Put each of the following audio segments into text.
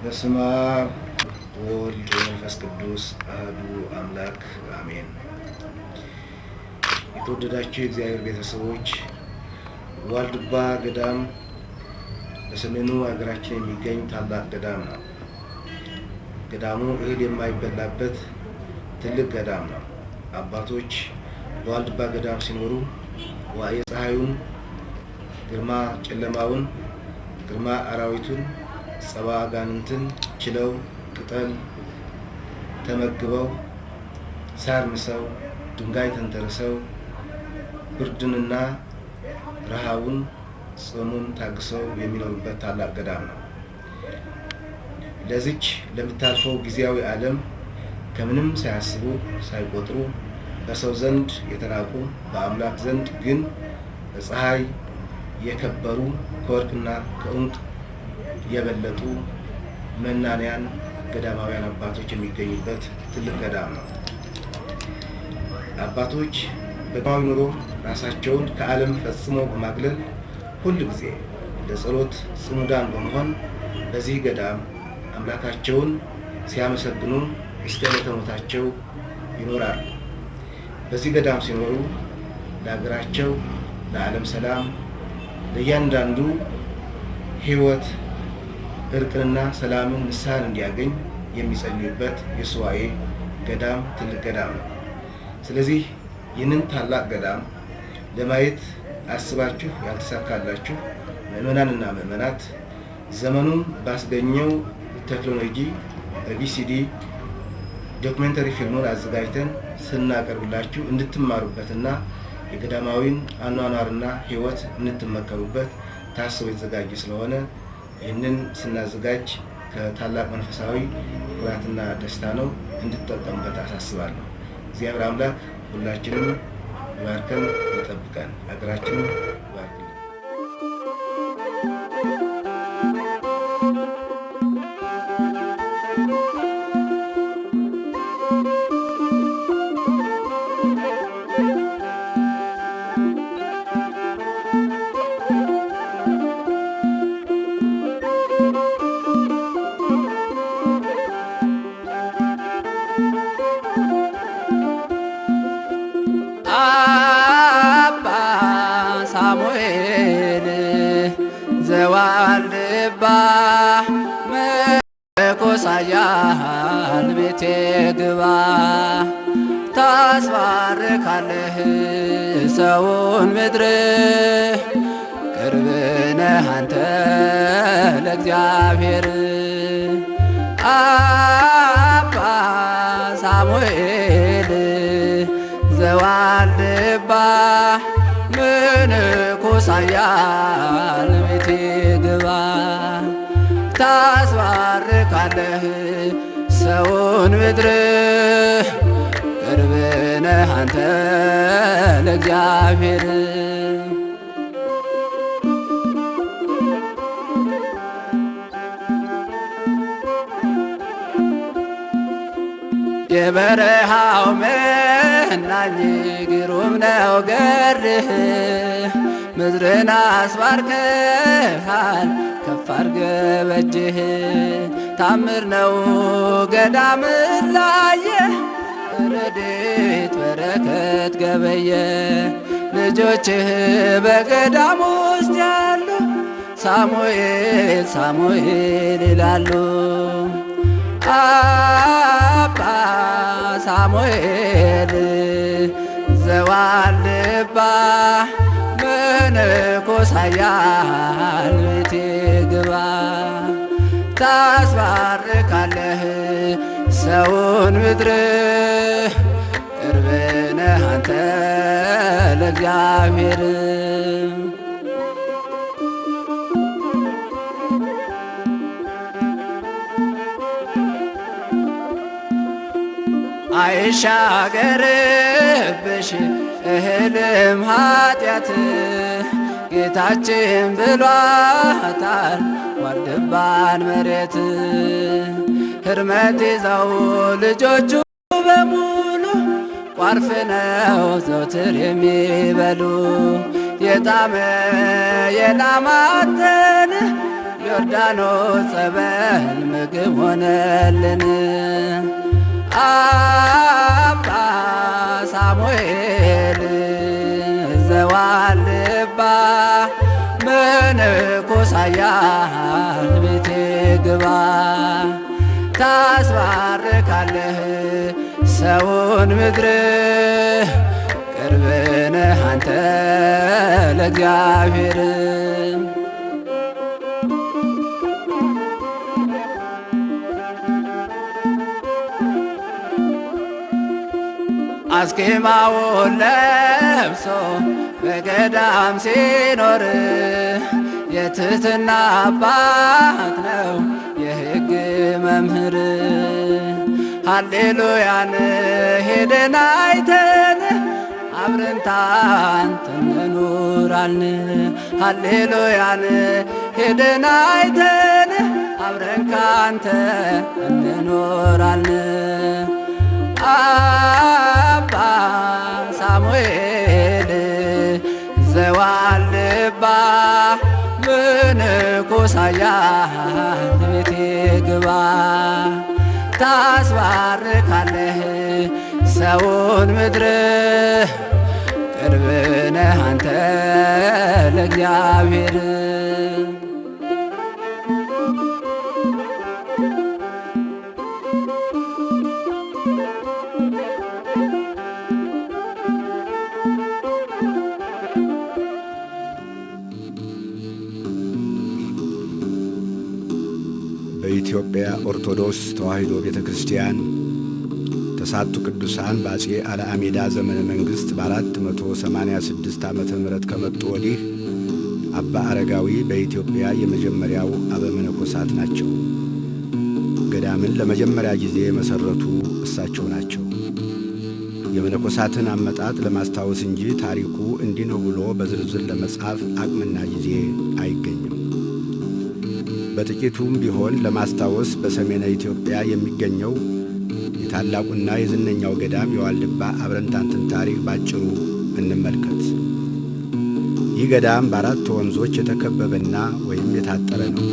በስመ አብ ወወልድ ወመንፈስ ቅዱስ አሐዱ አምላክ አሜን። የተወደዳችሁ የእግዚአብሔር ቤተሰቦች፣ ዋልድባ ገዳም በሰሜኑ ሀገራችን የሚገኝ ታላቅ ገዳም ነው። ገዳሙ እህል የማይበላበት ትልቅ ገዳም ነው። አባቶች በዋልድባ ገዳም ሲኖሩ የፀሐዩን ግርማ፣ ጨለማውን ግርማ፣ አራዊቱን፣ ጸባ አጋንንትን ችለው፣ ቅጠል ተመግበው፣ ሳር ምሰው፣ ድንጋይ ተንተርሰው፣ ብርድንና ረሃቡን ጽሙን ታግሰው የሚኖሩበት ታላቅ ገዳም ነው። ለዚች ለምታልፈው ጊዜያዊ ዓለም ከምንም ሳያስቡ ሳይቆጥሩ፣ በሰው ዘንድ የተናቁ፣ በአምላክ ዘንድ ግን በፀሐይ የከበሩ፣ ከወርቅና ከዕንቁ የበለጡ መናንያን ገዳማውያን አባቶች የሚገኙበት ትልቅ ገዳም ነው። አባቶች በገዳማዊ ኑሮ ራሳቸውን ከዓለም ፈጽሞ በማግለል፣ ሁል ጊዜ ለጸሎት ጽሙዳን በመሆን በዚህ ገዳም አምላካቸውን ሲያመሰግኑ እስከ ዕለተ ሞታቸው ይኖራሉ። በዚህ ገዳም ሲኖሩ ለሀገራቸው፣ ለዓለም ሰላም፣ ለእያንዳንዱ ሕይወት እርቅንና ሰላምን፣ ንስሐን እንዲያገኝ የሚጸልዩበት የሱባኤ ገዳም ትልቅ ገዳም ነው። ስለዚህ ይህንን ታላቅ ገዳም ለማየት አስባችሁ ያልተሳካላችሁ ምዕመናንና ምዕመናት፣ ዘመኑን ባስገኘው ቴክኖሎጂ በ VCD documentary ፊልሙን አዘጋጅተን ስናቀርብላችሁ እንድትማሩበትና የገዳማዊን አኗኗርና ሕይወት እንድትመከሩበት ታስቦ የተዘጋጀ ስለሆነ፣ ይህንን ስናዘጋጅ ከታላቅ መንፈሳዊ ኩራትና ደስታ ነው። እንድትጠቀሙበት አሳስባለሁ። እግዚአብሔር አምላክ ሁላችንም ይባርከን፣ ይጠብቀን፣ ሀገራችንን ይባርክልን። አባ ሳሙኤል ዘዋልድባ መነኮሳያን ቤቴ ግባ፣ ታስባርካለህ ሰውን ምድር፣ ቅርብነህ አንተ ለእግዚአብሔር። አባ ሳሙኤል ዘዋልድባ መነኮሳያን ቤቴ ግባ፣ ታስባርካለህ ሰውን ምድር፣ ቅርብነህ አንተ ለእግዚአብሔር። የበረሃው መናኝ ግሩም ነው ገርህ፣ ምድርን አስባርከሃል ከፍ አድርገህ በእጅህ። ታምር ነው ገዳም ላየ፣ ረድኤት በረከት ገበየ። ልጆችህ በገዳም ውስጥ ያሉ ሳሙኤል ሳሙኤል ይላሉ። አባ ሳሙኤል ዘዋልድባ መነኮሳያን ቤቴ ግባ ታስባርካለህ ሰውን ምድር ቅርብ ነህ አንተ ለእግዚአብሔር። አይሻገርብሽ እህልም ኃጢአት ጌታችን ብሏታል ዋልድባን መሬት። ህርመት ይዘው ልጆቹ በሙሉ ቋርፍ ነው ዘውትር የሚበሉ። የጣመ የላማተን ዮርዳኖስ ጸበል ምግብ ሆነልን። አባ ሳሙኤል ዘዋልባ መነኮሳያን ቤቴ ግባ ታስባርካለህ ሰውን ምድር ቅርብ ነህ አንተ ለእግዚአብሔር። አስኬማውን ለብሶ በገዳም ሲኖር የትህትና አባት ነው የሕግ መምህር። ሃሌሉያን ሄደን አይተን አብረን ታንተን እንኖራለን። ሃሌሉያን ሄደን አይተን አብረን ካንተ እንኖራለን። አባ ሳሙኤል ዘዋልባ መነኮሳያን ቤቴ ግባ ታስባርካለህ ሰውን ምድር ቅርብ ነህ አንተ ለእግዚአብሔር። በኢትዮጵያ ኦርቶዶክስ ተዋሕዶ ቤተ ክርስቲያን ተሳቱ ቅዱሳን በአፄ አልዓሜዳ ዘመነ መንግሥት በ486 ዓመተ ምህረት ከመጡ ወዲህ አባ አረጋዊ በኢትዮጵያ የመጀመሪያው አበመነኮሳት ናቸው። ገዳምን ለመጀመሪያ ጊዜ የመሠረቱ እሳቸው ናቸው። የመነኮሳትን አመጣጥ ለማስታወስ እንጂ ታሪኩ እንዲህ ነው ብሎ በዝርዝር ለመጻፍ አቅምና ጊዜ አይገኝም። በጥቂቱም ቢሆን ለማስታወስ በሰሜነ ኢትዮጵያ የሚገኘው የታላቁና የዝነኛው ገዳም የዋልድባ አብረንታንትን ታሪክ ባጭሩ እንመልከት። ይህ ገዳም በአራት ወንዞች የተከበበና ወይም የታጠረ ነው።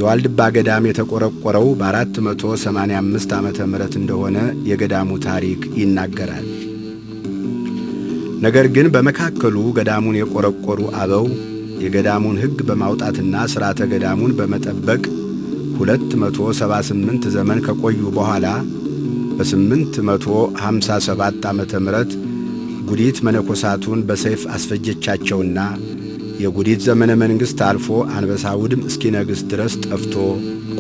የዋልድባ ገዳም የተቆረቆረው በ485 ዓመተ ምህረት እንደሆነ የገዳሙ ታሪክ ይናገራል። ነገር ግን በመካከሉ ገዳሙን የቆረቆሩ አበው የገዳሙን ሕግ በማውጣትና ሥርዓተ ገዳሙን በመጠበቅ 278 ዘመን ከቆዩ በኋላ በ857 ዓመተ ምህረት ጉዲት መነኮሳቱን በሰይፍ አስፈጀቻቸውና የጉዲት ዘመነ መንግሥት አልፎ አንበሳ ውድም እስኪነግስ ድረስ ጠፍቶ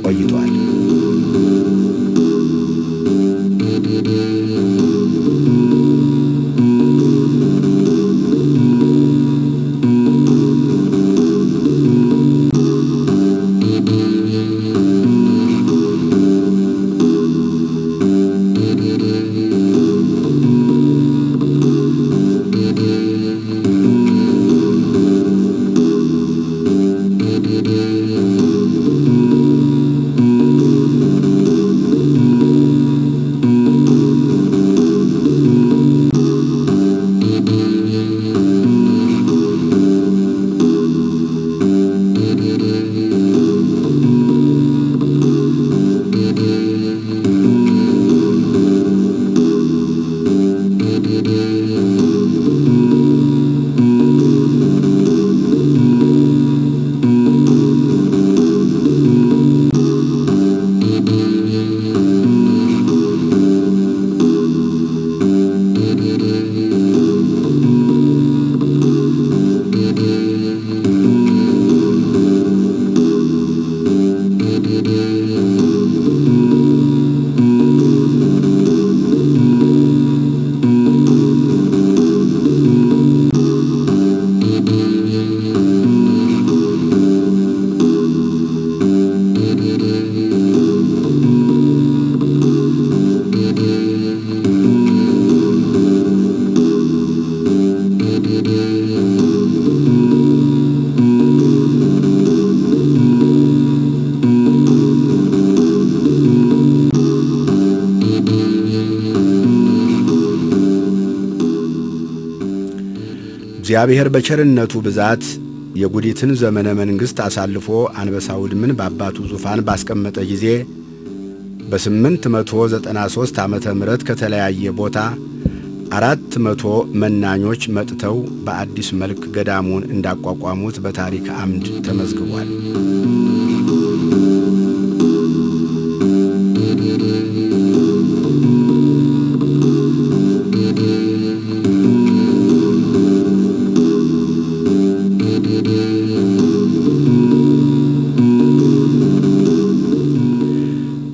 ቆይቷል። እግዚአብሔር በቸርነቱ ብዛት የጉዲትን ዘመነ መንግሥት አሳልፎ አንበሳ ውድምን በአባቱ ዙፋን ባስቀመጠ ጊዜ በ893 ዓመተ ምህረት ከተለያየ ቦታ 400 መናኞች መጥተው በአዲስ መልክ ገዳሙን እንዳቋቋሙት በታሪክ አምድ ተመዝግቧል።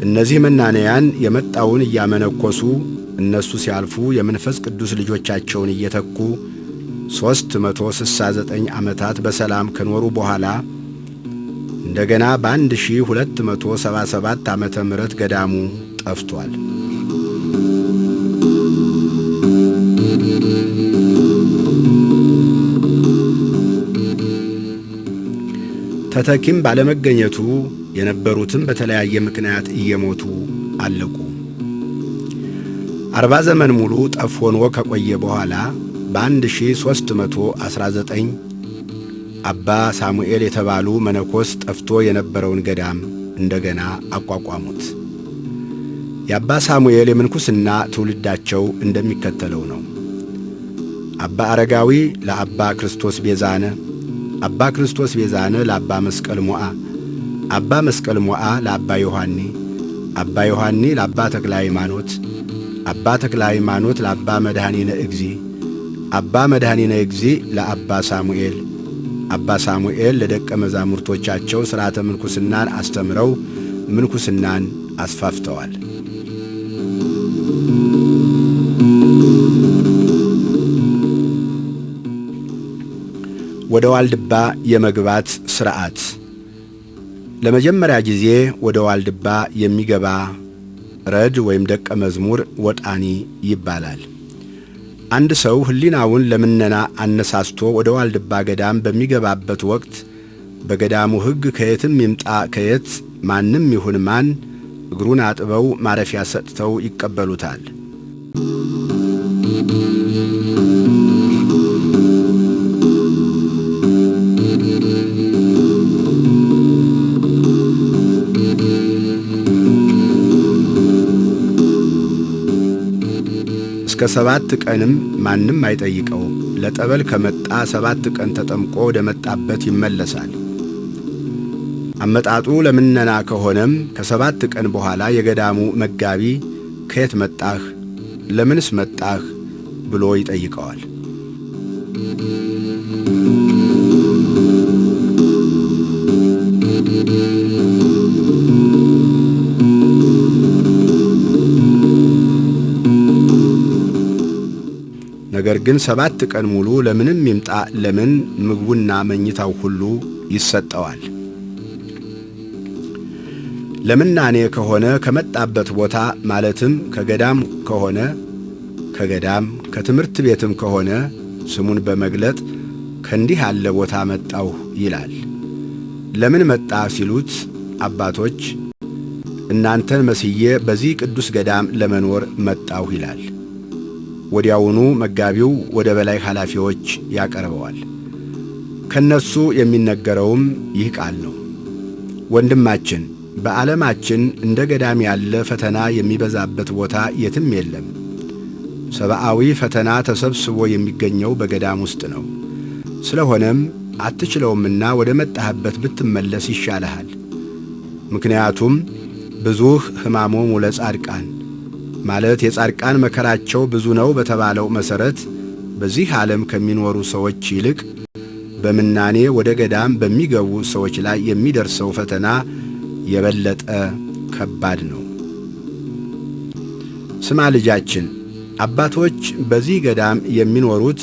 እነዚህ መናንያን የመጣውን እያመነኮሱ እነሱ ሲያልፉ የመንፈስ ቅዱስ ልጆቻቸውን እየተኩ 369 ዓመታት በሰላም ከኖሩ በኋላ እንደገና በ1277 ዓመተ ምህረት ገዳሙ ጠፍቷል። ተተኪም ባለመገኘቱ የነበሩትም በተለያየ ምክንያት እየሞቱ አለቁ። 40 ዘመን ሙሉ ጠፍ ሆኖ ከቆየ በኋላ በ1319 አባ ሳሙኤል የተባሉ መነኮስ ጠፍቶ የነበረውን ገዳም እንደገና አቋቋሙት። የአባ ሳሙኤል የምንኩስና ትውልዳቸው እንደሚከተለው ነው። አባ አረጋዊ ለአባ ክርስቶስ ቤዛነ፣ አባ ክርስቶስ ቤዛነ ለአባ መስቀል ሞዓ፣ አባ መስቀል ሞዓ ለአባ ዮሐኒ፣ አባ ዮሐኒ ለአባ ተክለ ሃይማኖት፣ አባ ተክለ ሃይማኖት ለአባ መድኃኒነ እግዚ፣ አባ መድኃኒነ እግዚ ለአባ ሳሙኤል፣ አባ ሳሙኤል ለደቀ መዛሙርቶቻቸው ሥርዓተ ምንኩስናን አስተምረው ምንኩስናን አስፋፍተዋል። ወደ ዋልድባ የመግባት ሥርዓት። ለመጀመሪያ ጊዜ ወደ ዋልድባ የሚገባ ረድ ወይም ደቀ መዝሙር ወጣኒ ይባላል። አንድ ሰው ሕሊናውን ለምነና አነሳስቶ ወደ ዋልድባ ገዳም በሚገባበት ወቅት በገዳሙ ሕግ ከየትም ይምጣ ከየት ማንም ይሁን ማን እግሩን አጥበው ማረፊያ ሰጥተው ይቀበሉታል። እስከ 7 ቀንም ማንም አይጠይቀው። ለጠበል ከመጣ 7 ቀን ተጠምቆ ወደ መጣበት ይመለሳል። አመጣጡ ለምነና ከሆነም ከ7 ቀን በኋላ የገዳሙ መጋቢ ከየት መጣህ? ለምንስ መጣህ? ብሎ ይጠይቀዋል። ነገር ግን 7 ቀን ሙሉ ለምንም ይምጣ ለምን ምግቡና መኝታው ሁሉ ይሰጠዋል። ለምናኔ ከሆነ ከመጣበት ቦታ ማለትም ከገዳም ከሆነ ከገዳም ከትምህርት ቤትም ከሆነ ስሙን በመግለጥ ከእንዲህ ያለ ቦታ መጣሁ ይላል። ለምን መጣ ሲሉት አባቶች እናንተን መስዬ በዚህ ቅዱስ ገዳም ለመኖር መጣሁ ይላል። ወዲያውኑ መጋቢው ወደ በላይ ኃላፊዎች ያቀርበዋል። ከነሱ የሚነገረውም ይህ ቃል ነው። ወንድማችን በዓለማችን እንደ ገዳም ያለ ፈተና የሚበዛበት ቦታ የትም የለም። ሰብአዊ ፈተና ተሰብስቦ የሚገኘው በገዳም ውስጥ ነው። ስለሆነም አትችለውምና ወደ መጣህበት ብትመለስ ይሻልሃል። ምክንያቱም ብዙህ ሕማሞሙ ለጻድቃን ማለት የጻድቃን መከራቸው ብዙ ነው በተባለው መሰረት በዚህ ዓለም ከሚኖሩ ሰዎች ይልቅ በምናኔ ወደ ገዳም በሚገቡ ሰዎች ላይ የሚደርሰው ፈተና የበለጠ ከባድ ነው። ስማ ልጃችን፣ አባቶች በዚህ ገዳም የሚኖሩት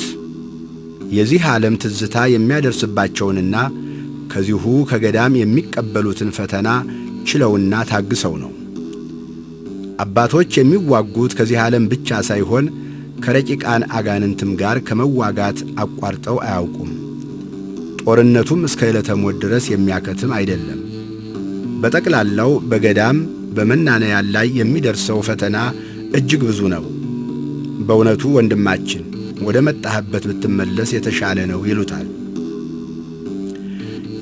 የዚህ ዓለም ትዝታ የሚያደርስባቸውንና ከዚሁ ከገዳም የሚቀበሉትን ፈተና ችለውና ታግሰው ነው። አባቶች የሚዋጉት ከዚህ ዓለም ብቻ ሳይሆን ከረቂቃን አጋንንትም ጋር ከመዋጋት አቋርጠው አያውቁም። ጦርነቱም እስከ ዕለተ ሞት ድረስ የሚያከትም አይደለም። በጠቅላላው በገዳም በመናንያን ላይ የሚደርሰው ፈተና እጅግ ብዙ ነው። በእውነቱ ወንድማችን ወደ መጣህበት ብትመለስ የተሻለ ነው ይሉታል።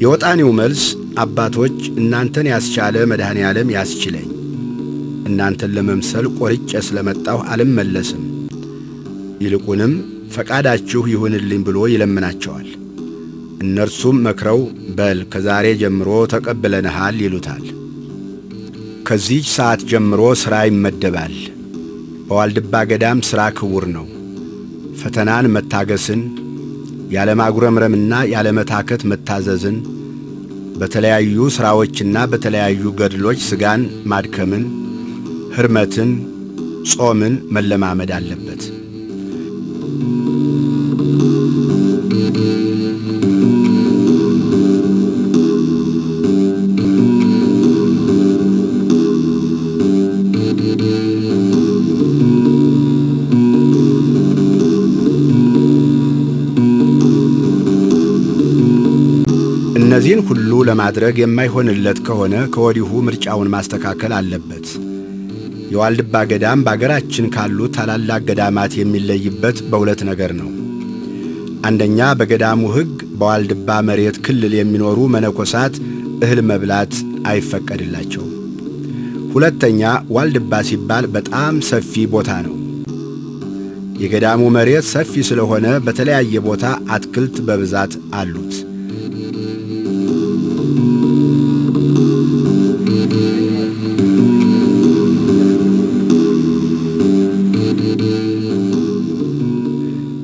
የወጣኒው መልስ አባቶች እናንተን ያስቻለ መድኃኔ ዓለም ያስችለኝ፣ እናንተን ለመምሰል ቆርጬ ስለመጣሁ አልመለስም፣ ይልቁንም ፈቃዳችሁ ይሁንልኝ ብሎ ይለምናቸዋል። እነርሱም መክረው በል ከዛሬ ጀምሮ ተቀብለንሃል ይሉታል። ከዚህች ሰዓት ጀምሮ ሥራ ይመደባል። በዋልድባ ገዳም ሥራ ክቡር ነው። ፈተናን መታገስን፣ ያለማጉረምረምና ያለመታከት መታዘዝን፣ በተለያዩ ሥራዎችና በተለያዩ ገድሎች ሥጋን ማድከምን፣ ሕርመትን፣ ጾምን መለማመድ አለበት። እነዚህን ሁሉ ለማድረግ የማይሆንለት ከሆነ ከወዲሁ ምርጫውን ማስተካከል አለበት። የዋልድባ ገዳም በአገራችን ካሉ ታላላቅ ገዳማት የሚለይበት በሁለት ነገር ነው። አንደኛ፣ በገዳሙ ሕግ በዋልድባ መሬት ክልል የሚኖሩ መነኮሳት እህል መብላት አይፈቀድላቸውም። ሁለተኛ፣ ዋልድባ ሲባል በጣም ሰፊ ቦታ ነው። የገዳሙ መሬት ሰፊ ስለሆነ በተለያየ ቦታ አትክልት በብዛት አሉት።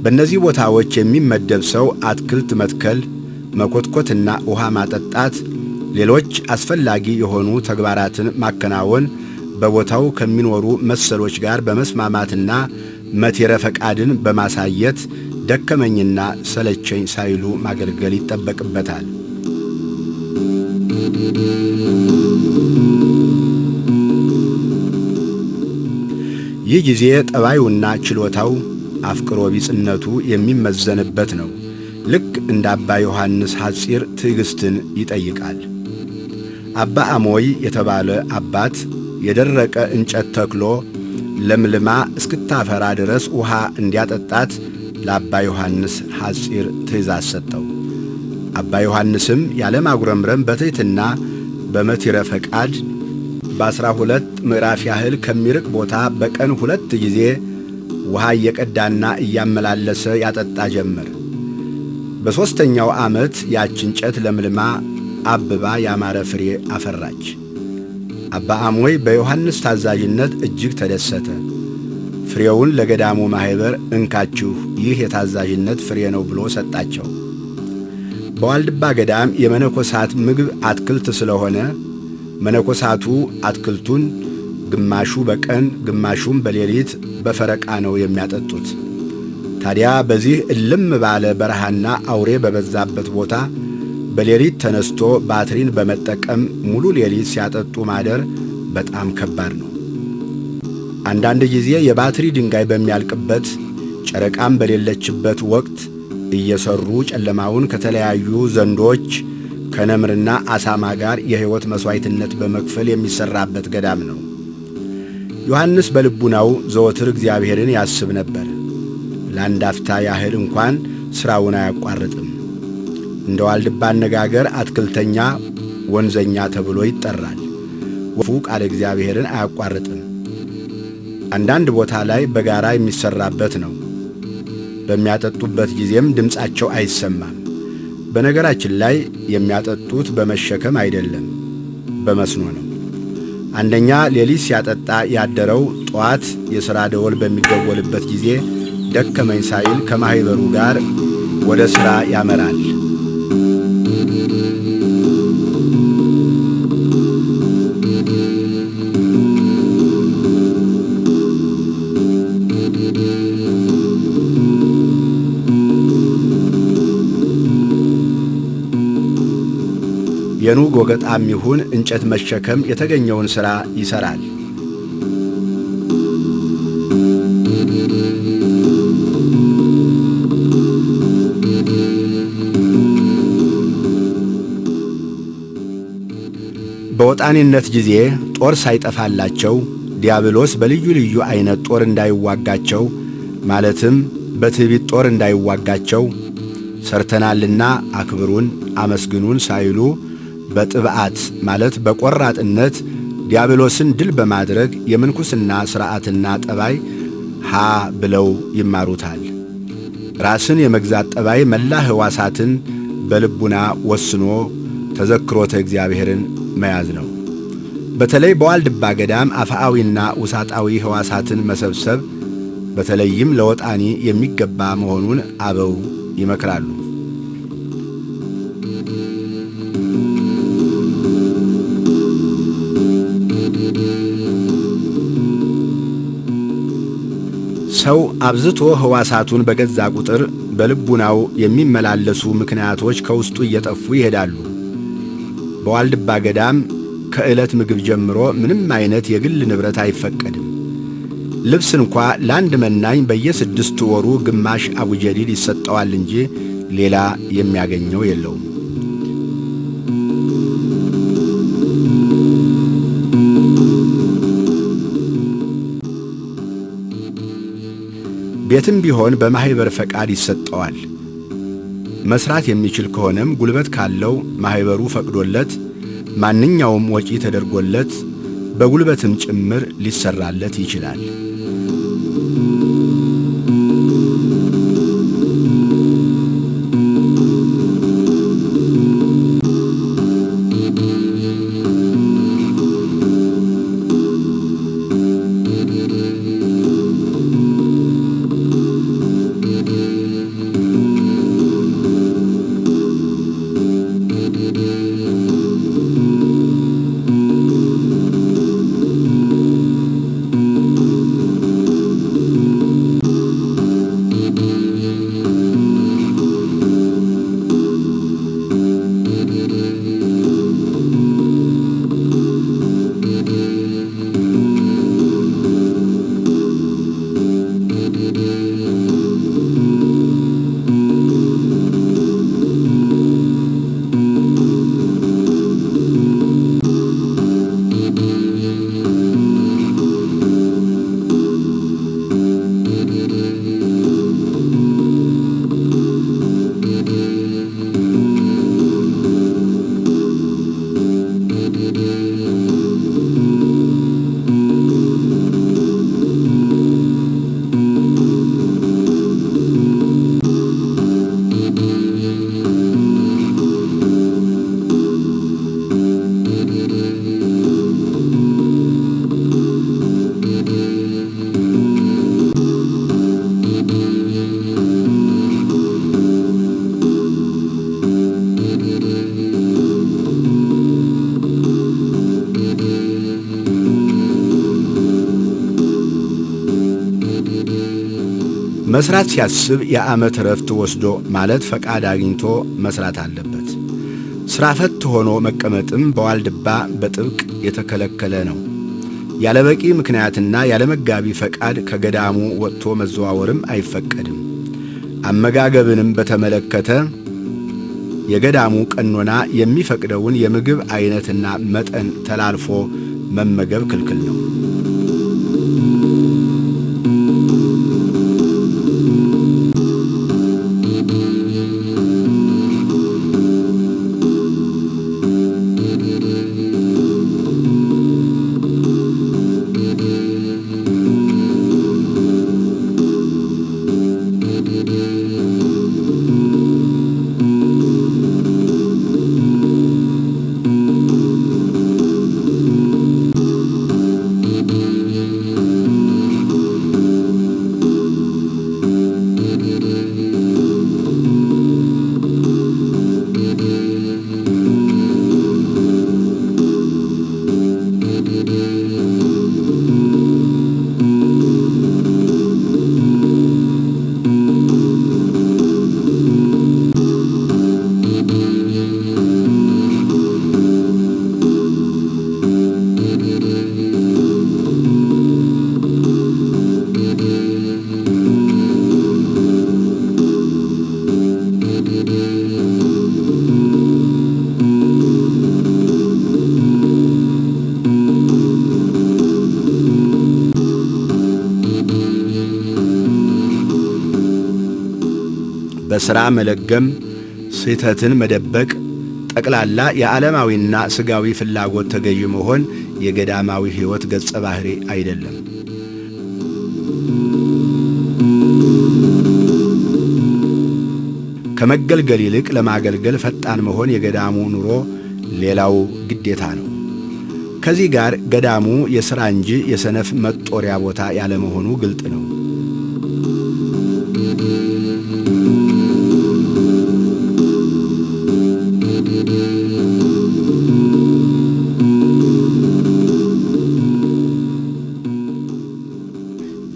በእነዚህ ቦታዎች የሚመደብ ሰው አትክልት መትከል፣ መኮትኮትና ውሃ ማጠጣት፣ ሌሎች አስፈላጊ የሆኑ ተግባራትን ማከናወን በቦታው ከሚኖሩ መሰሎች ጋር በመስማማትና መቴረ ፈቃድን በማሳየት ደከመኝና ሰለቸኝ ሳይሉ ማገልገል ይጠበቅበታል። ይህ ጊዜ ጠባዩና ችሎታው አፍቅሮ ቢጽነቱ የሚመዘንበት ነው። ልክ እንደ አባ ዮሐንስ ሐጺር ትዕግስትን ይጠይቃል። አባ አሞይ የተባለ አባት የደረቀ እንጨት ተክሎ ለምልማ እስክታፈራ ድረስ ውሃ እንዲያጠጣት ለአባ ዮሐንስ ሐጺር ትእዛዝ ሰጠው። አባ ዮሐንስም ያለማጉረምረም በትሕትና በመቲረ ፈቃድ በ12 ምዕራፍ ያህል ከሚርቅ ቦታ በቀን 2 ጊዜ ውሃ እየቀዳና እያመላለሰ ያጠጣ ጀመር። በሦስተኛው ዓመት ያች እንጨት ለምልማ አብባ ያማረ ፍሬ አፈራች። አባ አሞይ በዮሐንስ ታዛዥነት እጅግ ተደሰተ። ፍሬውን ለገዳሙ ማኅበር እንካችሁ፣ ይህ የታዛዥነት ፍሬ ነው ብሎ ሰጣቸው። በዋልድባ ገዳም የመነኮሳት ምግብ አትክልት ስለሆነ መነኮሳቱ አትክልቱን ግማሹ በቀን ግማሹም በሌሊት በፈረቃ ነው የሚያጠጡት። ታዲያ በዚህ እልም ባለ በረሃና አውሬ በበዛበት ቦታ በሌሊት ተነስቶ ባትሪን በመጠቀም ሙሉ ሌሊት ሲያጠጡ ማደር በጣም ከባድ ነው። አንዳንድ ጊዜ የባትሪ ድንጋይ በሚያልቅበት ጨረቃም በሌለችበት ወቅት እየሰሩ ጨለማውን ከተለያዩ ዘንዶች ከነምርና አሳማ ጋር የሕይወት መሥዋዕትነት በመክፈል የሚሠራበት ገዳም ነው። ዮሐንስ በልቡናው ዘወትር እግዚአብሔርን ያስብ ነበር። ለአንድ አፍታ ያህል እንኳን ሥራውን አያቋርጥም። እንደ ዋልድባ አነጋገር አትክልተኛ ወንዘኛ ተብሎ ይጠራል። ወፉ ቃለ እግዚአብሔርን አያቋርጥም። አንዳንድ ቦታ ላይ በጋራ የሚሠራበት ነው። በሚያጠጡበት ጊዜም ድምፃቸው አይሰማም። በነገራችን ላይ የሚያጠጡት በመሸከም አይደለም፣ በመስኖ ነው። አንደኛ ሌሊት ሲያጠጣ ያደረው ጠዋት የሥራ ደወል በሚደወልበት ጊዜ ደከመኝ ሳይል ከማኅበሩ ጋር ወደ ሥራ ያመራል። የኑግ ወገጣም ይሁን እንጨት መሸከም የተገኘውን ሥራ ይሠራል። በወጣኔነት ጊዜ ጦር ሳይጠፋላቸው ዲያብሎስ በልዩ ልዩ አይነት ጦር እንዳይዋጋቸው ማለትም በትዕቢት ጦር እንዳይዋጋቸው ሰርተናልና አክብሩን አመስግኑን ሳይሉ በጥብዓት ማለት በቆራጥነት ዲያብሎስን ድል በማድረግ የምንኩስና ሥርዓትና ጠባይ ሀ ብለው ይማሩታል። ራስን የመግዛት ጠባይ መላ ሕዋሳትን በልቡና ወስኖ ተዘክሮተ እግዚአብሔርን መያዝ ነው። በተለይ በዋልድባ ገዳም አፍአዊና ውሳጣዊ ሕዋሳትን መሰብሰብ በተለይም ለወጣኒ የሚገባ መሆኑን አበው ይመክራሉ። ሰው አብዝቶ ሕዋሳቱን በገዛ ቁጥር በልቡናው የሚመላለሱ ምክንያቶች ከውስጡ እየጠፉ ይሄዳሉ። በዋልድባ ገዳም ከዕለት ምግብ ጀምሮ ምንም አይነት የግል ንብረት አይፈቀድም። ልብስ እንኳ ለአንድ መናኝ በየ6 ወሩ ግማሽ አቡጀዲድ ይሰጠዋል እንጂ ሌላ የሚያገኘው የለውም። ቤትም ቢሆን በማህበር ፈቃድ ይሰጠዋል። መስራት የሚችል ከሆነም ጉልበት ካለው ማህበሩ ፈቅዶለት ማንኛውም ወጪ ተደርጎለት በጉልበትም ጭምር ሊሰራለት ይችላል። መስራት ሲያስብ የዓመት ረፍት ወስዶ ማለት ፈቃድ አግኝቶ መስራት አለበት። ስራ ፈት ሆኖ መቀመጥም በዋልድባ በጥብቅ የተከለከለ ነው። ያለበቂ ምክንያትና ያለመጋቢ ፈቃድ ከገዳሙ ወጥቶ መዘዋወርም አይፈቀድም። አመጋገብንም በተመለከተ የገዳሙ ቀኖና የሚፈቅደውን የምግብ አይነትና መጠን ተላልፎ መመገብ ክልክል ነው። በሥራ መለገም፣ ስህተትን መደበቅ፣ ጠቅላላ የዓለማዊና ሥጋዊ ፍላጎት ተገዢ መሆን የገዳማዊ ሕይወት ገጸ ባህሪ አይደለም። ከመገልገል ይልቅ ለማገልገል ፈጣን መሆን የገዳሙ ኑሮ ሌላው ግዴታ ነው። ከዚህ ጋር ገዳሙ የሥራ እንጂ የሰነፍ መጦሪያ ቦታ ያለመሆኑ ግልጥ ነው።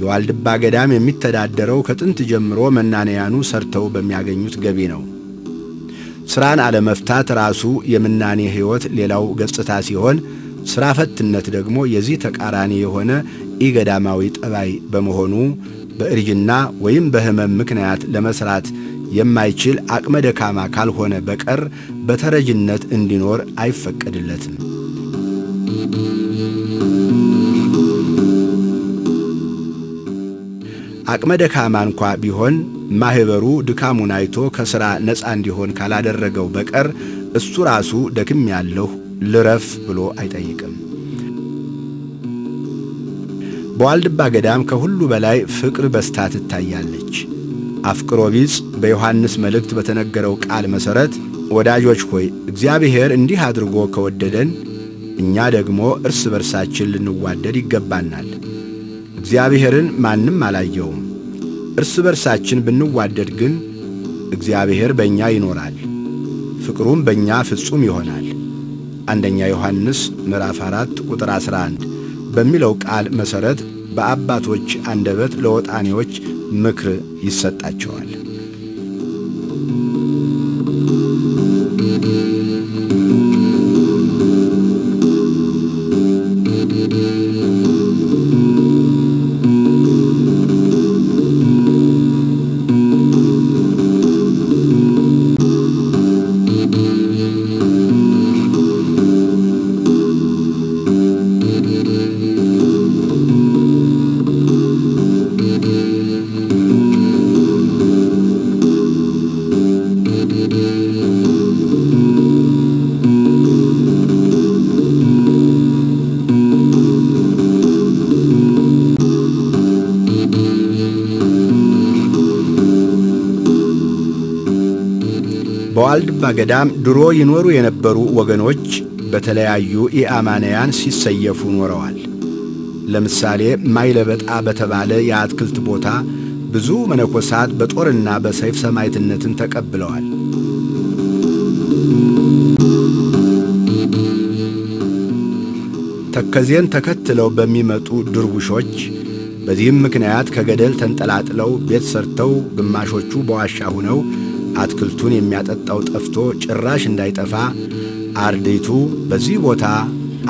የዋልድባ ገዳም የሚተዳደረው ከጥንት ጀምሮ መናንያኑ ሰርተው በሚያገኙት ገቢ ነው። ሥራን አለመፍታት ራሱ የምናኔ ሕይወት ሌላው ገጽታ ሲሆን፣ ሥራ ፈትነት ደግሞ የዚህ ተቃራኒ የሆነ ኢገዳማዊ ጠባይ በመሆኑ በእርጅና ወይም በሕመም ምክንያት ለመስራት የማይችል አቅመ ደካማ ካልሆነ በቀር በተረጅነት እንዲኖር አይፈቀድለትም። አቅመ ደካማ እንኳ ቢሆን ማህበሩ ድካሙን አይቶ ከሥራ ነፃ እንዲሆን ካላደረገው በቀር እሱ ራሱ ደክም ያለሁ ልረፍ ብሎ አይጠይቅም። በዋልድባ ገዳም ከሁሉ በላይ ፍቅር በስታ ትታያለች። አፍቅሮ ቢጽ በዮሐንስ መልእክት በተነገረው ቃል መሠረት ወዳጆች ሆይ እግዚአብሔር እንዲህ አድርጎ ከወደደን እኛ ደግሞ እርስ በርሳችን ልንዋደድ ይገባናል። እግዚአብሔርን ማንም አላየውም። እርስ በርሳችን ብንዋደድ ግን እግዚአብሔር በእኛ ይኖራል፣ ፍቅሩም በእኛ ፍጹም ይሆናል። አንደኛ ዮሐንስ ምዕራፍ 4 ቁጥር 11 በሚለው ቃል መሠረት በአባቶች አንደበት ለወጣኔዎች ምክር ይሰጣቸዋል። በዋልድባ ገዳም ድሮ ይኖሩ የነበሩ ወገኖች በተለያዩ ኢአማንያን ሲሰየፉ ኖረዋል። ለምሳሌ ማይለበጣ በተባለ የአትክልት ቦታ ብዙ መነኮሳት በጦርና በሰይፍ ሰማዕትነትን ተቀብለዋል። ተከዜን ተከትለው በሚመጡ ድርቡሾች በዚህም ምክንያት ከገደል ተንጠላጥለው ቤት ሰርተው ግማሾቹ በዋሻ ሆነው አትክልቱን የሚያጠጣው ጠፍቶ ጭራሽ እንዳይጠፋ አርድእቱ በዚህ ቦታ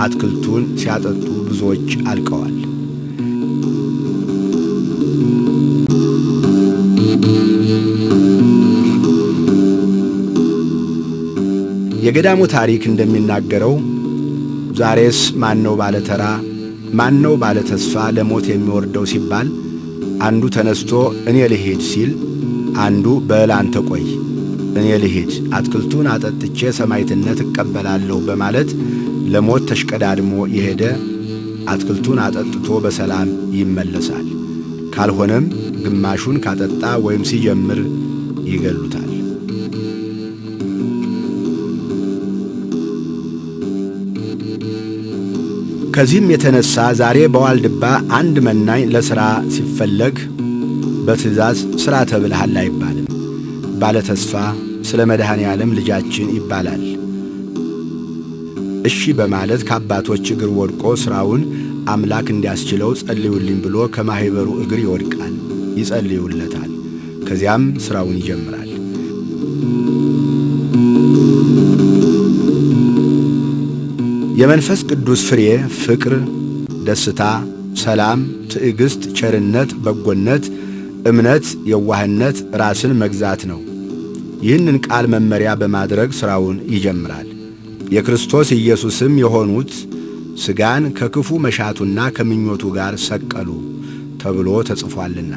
አትክልቱን ሲያጠጡ ብዙዎች አልቀዋል። የገዳሙ ታሪክ እንደሚናገረው ዛሬስ ማነው ባለተራ ማነው ባለተስፋ ለሞት የሚወርደው ሲባል አንዱ ተነስቶ እኔ ልሂድ ሲል አንዱ በል አንተ ቆይ እኔ ልሂድ አትክልቱን አጠጥቼ ሰማዕትነት እቀበላለሁ በማለት ለሞት ተሽቀዳድሞ የሄደ አትክልቱን አጠጥቶ በሰላም ይመለሳል። ካልሆነም ግማሹን ካጠጣ ወይም ሲጀምር ይገሉታል። ከዚህም የተነሳ ዛሬ በዋልድባ አንድ መናኝ ለሥራ ሲፈለግ በትእዛዝ ሥራ ተብልሃል አይባልም። ባለተስፋ ስለ መድኃኔ ዓለም ልጃችን ይባላል። እሺ በማለት ከአባቶች እግር ወድቆ ሥራውን አምላክ እንዲያስችለው ጸልዩልኝ ብሎ ከማኅበሩ እግር ይወድቃል፣ ይጸልዩለታል። ከዚያም ሥራውን ይጀምራል። የመንፈስ ቅዱስ ፍሬ ፍቅር፣ ደስታ፣ ሰላም፣ ትዕግስት፣ ቸርነት፣ በጎነት፣ እምነት፣ የዋህነት፣ ራስን መግዛት ነው። ይህንን ቃል መመሪያ በማድረግ ሥራውን ይጀምራል። የክርስቶስ ኢየሱስም የሆኑት ሥጋን ከክፉ መሻቱና ከምኞቱ ጋር ሰቀሉ ተብሎ ተጽፏልና።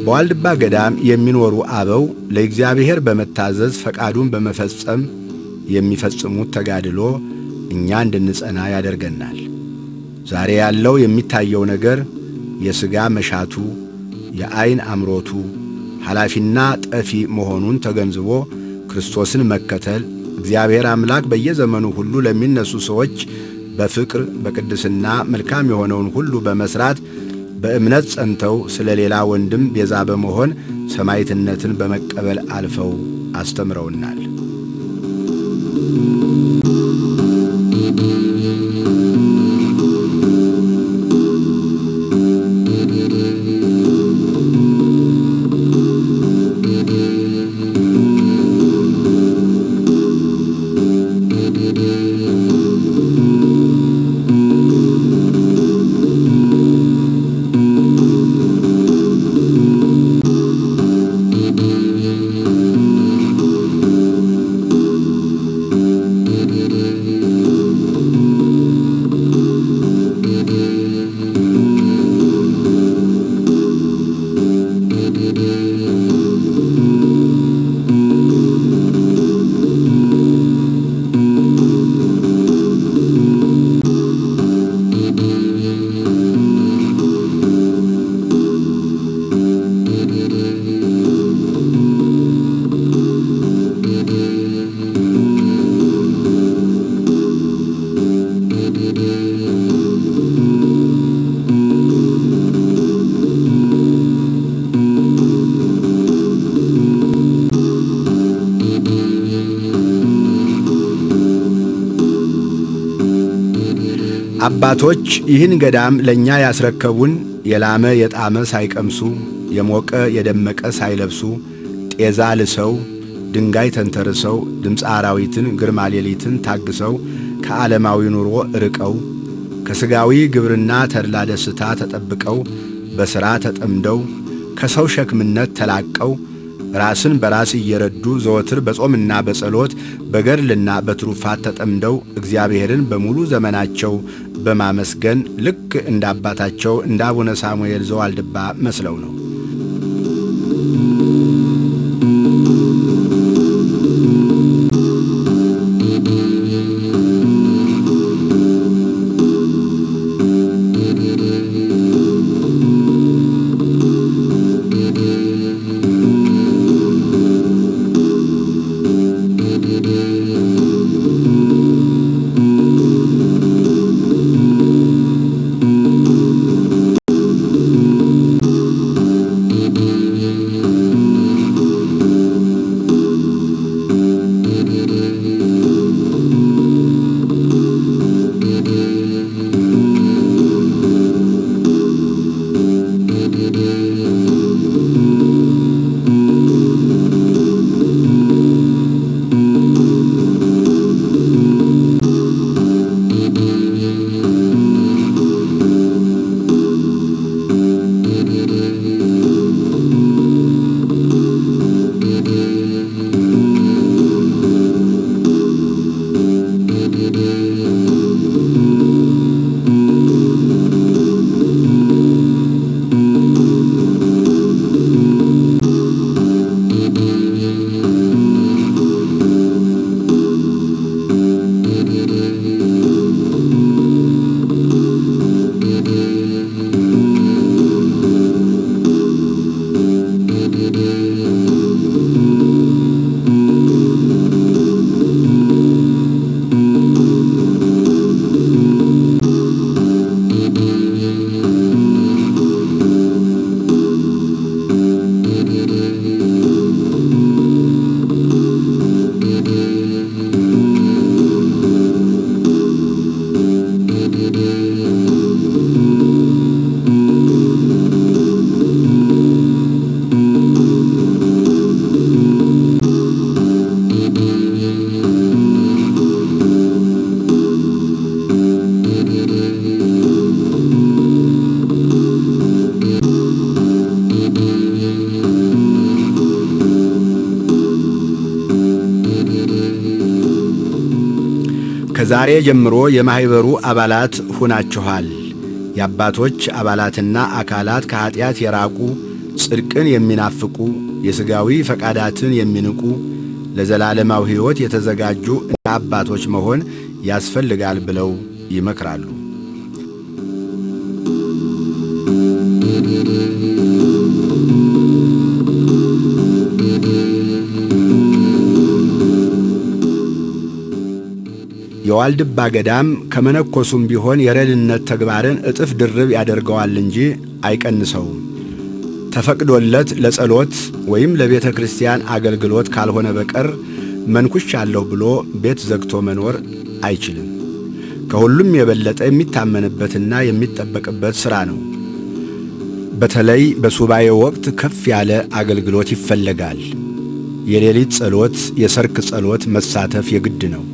በዋልድባ ገዳም የሚኖሩ አበው ለእግዚአብሔር በመታዘዝ ፈቃዱን በመፈጸም የሚፈጽሙት ተጋድሎ እኛ እንድንጸና ያደርገናል። ዛሬ ያለው የሚታየው ነገር የሥጋ መሻቱ፣ የዐይን አምሮቱ ኃላፊና ጠፊ መሆኑን ተገንዝቦ ክርስቶስን መከተል እግዚአብሔር አምላክ በየዘመኑ ሁሉ ለሚነሱ ሰዎች በፍቅር በቅድስና መልካም የሆነውን ሁሉ በመስራት በእምነት ጸንተው ስለ ሌላ ወንድም ቤዛ በመሆን ሰማዕትነትን በመቀበል አልፈው አስተምረውናል። አባቶች ይህን ገዳም ለኛ ያስረከቡን የላመ የጣመ ሳይቀምሱ፣ የሞቀ የደመቀ ሳይለብሱ፣ ጤዛ ልሰው፣ ድንጋይ ተንተርሰው፣ ድምፀ አራዊትን ግርማ ሌሊትን ታግሰው፣ ከዓለማዊ ኑሮ ርቀው፣ ከሥጋዊ ግብርና ተድላ ደስታ ተጠብቀው፣ በሥራ ተጠምደው፣ ከሰው ሸክምነት ተላቀው፣ ራስን በራስ እየረዱ ዘወትር በጾምና በጸሎት በገድልና በትሩፋት ተጠምደው እግዚአብሔርን በሙሉ ዘመናቸው በማመስገን ልክ እንደ አባታቸው እንደ አቡነ ሳሙኤል ዘዋልድባ መስለው ነው። ከዛሬ ጀምሮ የማህበሩ አባላት ሆናችኋል። የአባቶች አባላትና አካላት ከኃጢአት የራቁ ጽድቅን የሚናፍቁ፣ የሥጋዊ ፈቃዳትን የሚንቁ፣ ለዘላለማዊ ሕይወት የተዘጋጁ አባቶች መሆን ያስፈልጋል ብለው ይመክራሉ። የዋልድባ ገዳም ከመነኮሱም ቢሆን የረድነት ተግባርን እጥፍ ድርብ ያደርገዋል እንጂ አይቀንሰውም። ተፈቅዶለት ለጸሎት ወይም ለቤተ ክርስቲያን አገልግሎት ካልሆነ በቀር መንኩሻለሁ ብሎ ቤት ዘግቶ መኖር አይችልም። ከሁሉም የበለጠ የሚታመንበትና የሚጠበቅበት ሥራ ነው። በተለይ በሱባኤ ወቅት ከፍ ያለ አገልግሎት ይፈለጋል። የሌሊት ጸሎት፣ የሰርክ ጸሎት መሳተፍ የግድ ነው።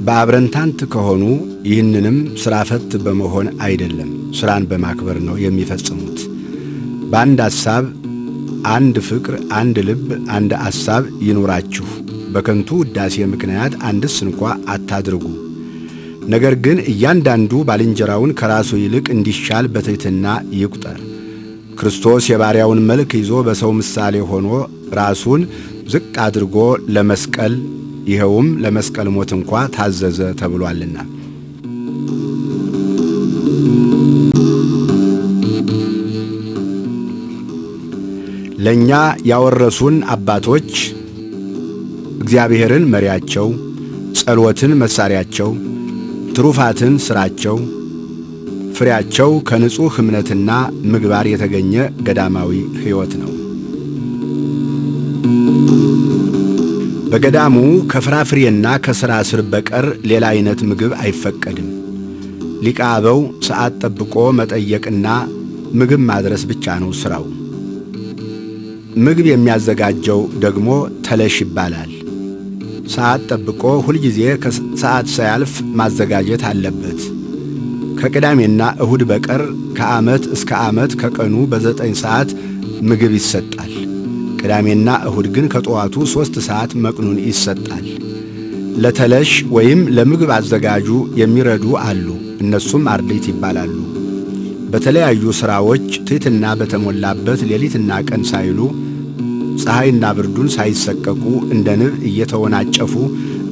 በአብረንታንት ከሆኑ ይህንንም ሥራ ፈት በመሆን አይደለም፣ ሥራን በማክበር ነው የሚፈጽሙት። በአንድ ሐሳብ፣ አንድ ፍቅር፣ አንድ ልብ፣ አንድ ሐሳብ ይኑራችሁ። በከንቱ ውዳሴ ምክንያት አንድስ እንኳ አታድርጉ። ነገር ግን እያንዳንዱ ባልንጀራውን ከራሱ ይልቅ እንዲሻል በትሕትና ይቁጠር። ክርስቶስ የባሪያውን መልክ ይዞ በሰው ምሳሌ ሆኖ ራሱን ዝቅ አድርጎ ለመስቀል ይኸውም ለመስቀል ሞት እንኳ ታዘዘ ተብሏልና። ለእኛ ያወረሱን አባቶች እግዚአብሔርን መሪያቸው፣ ጸሎትን መሳሪያቸው፣ ትሩፋትን ሥራቸው፣ ፍሬያቸው ከንጹሕ እምነትና ምግባር የተገኘ ገዳማዊ ሕይወት ነው። በገዳሙ ከፍራፍሬና ከሥራ ስር በቀር ሌላ አይነት ምግብ አይፈቀድም። ሊቀ አበው ሰዓት ጠብቆ መጠየቅና ምግብ ማድረስ ብቻ ነው ሥራው። ምግብ የሚያዘጋጀው ደግሞ ተለሽ ይባላል። ሰዓት ጠብቆ ሁልጊዜ ከሰዓት ሳያልፍ ማዘጋጀት አለበት። ከቅዳሜና እሁድ በቀር ከዓመት እስከ ዓመት ከቀኑ በ9 ሰዓት ምግብ ይሰጣል። ቅዳሜና እሁድ ግን ከጠዋቱ 3 ሰዓት መቅኑን ይሰጣል። ለተለሽ ወይም ለምግብ አዘጋጁ የሚረዱ አሉ። እነሱም አርድእት ይባላሉ። በተለያዩ ሥራዎች ትሕትና በተሞላበት ሌሊትና ቀን ሳይሉ ፀሐይና ብርዱን ሳይሰቀቁ እንደ ንብ እየተወናጨፉ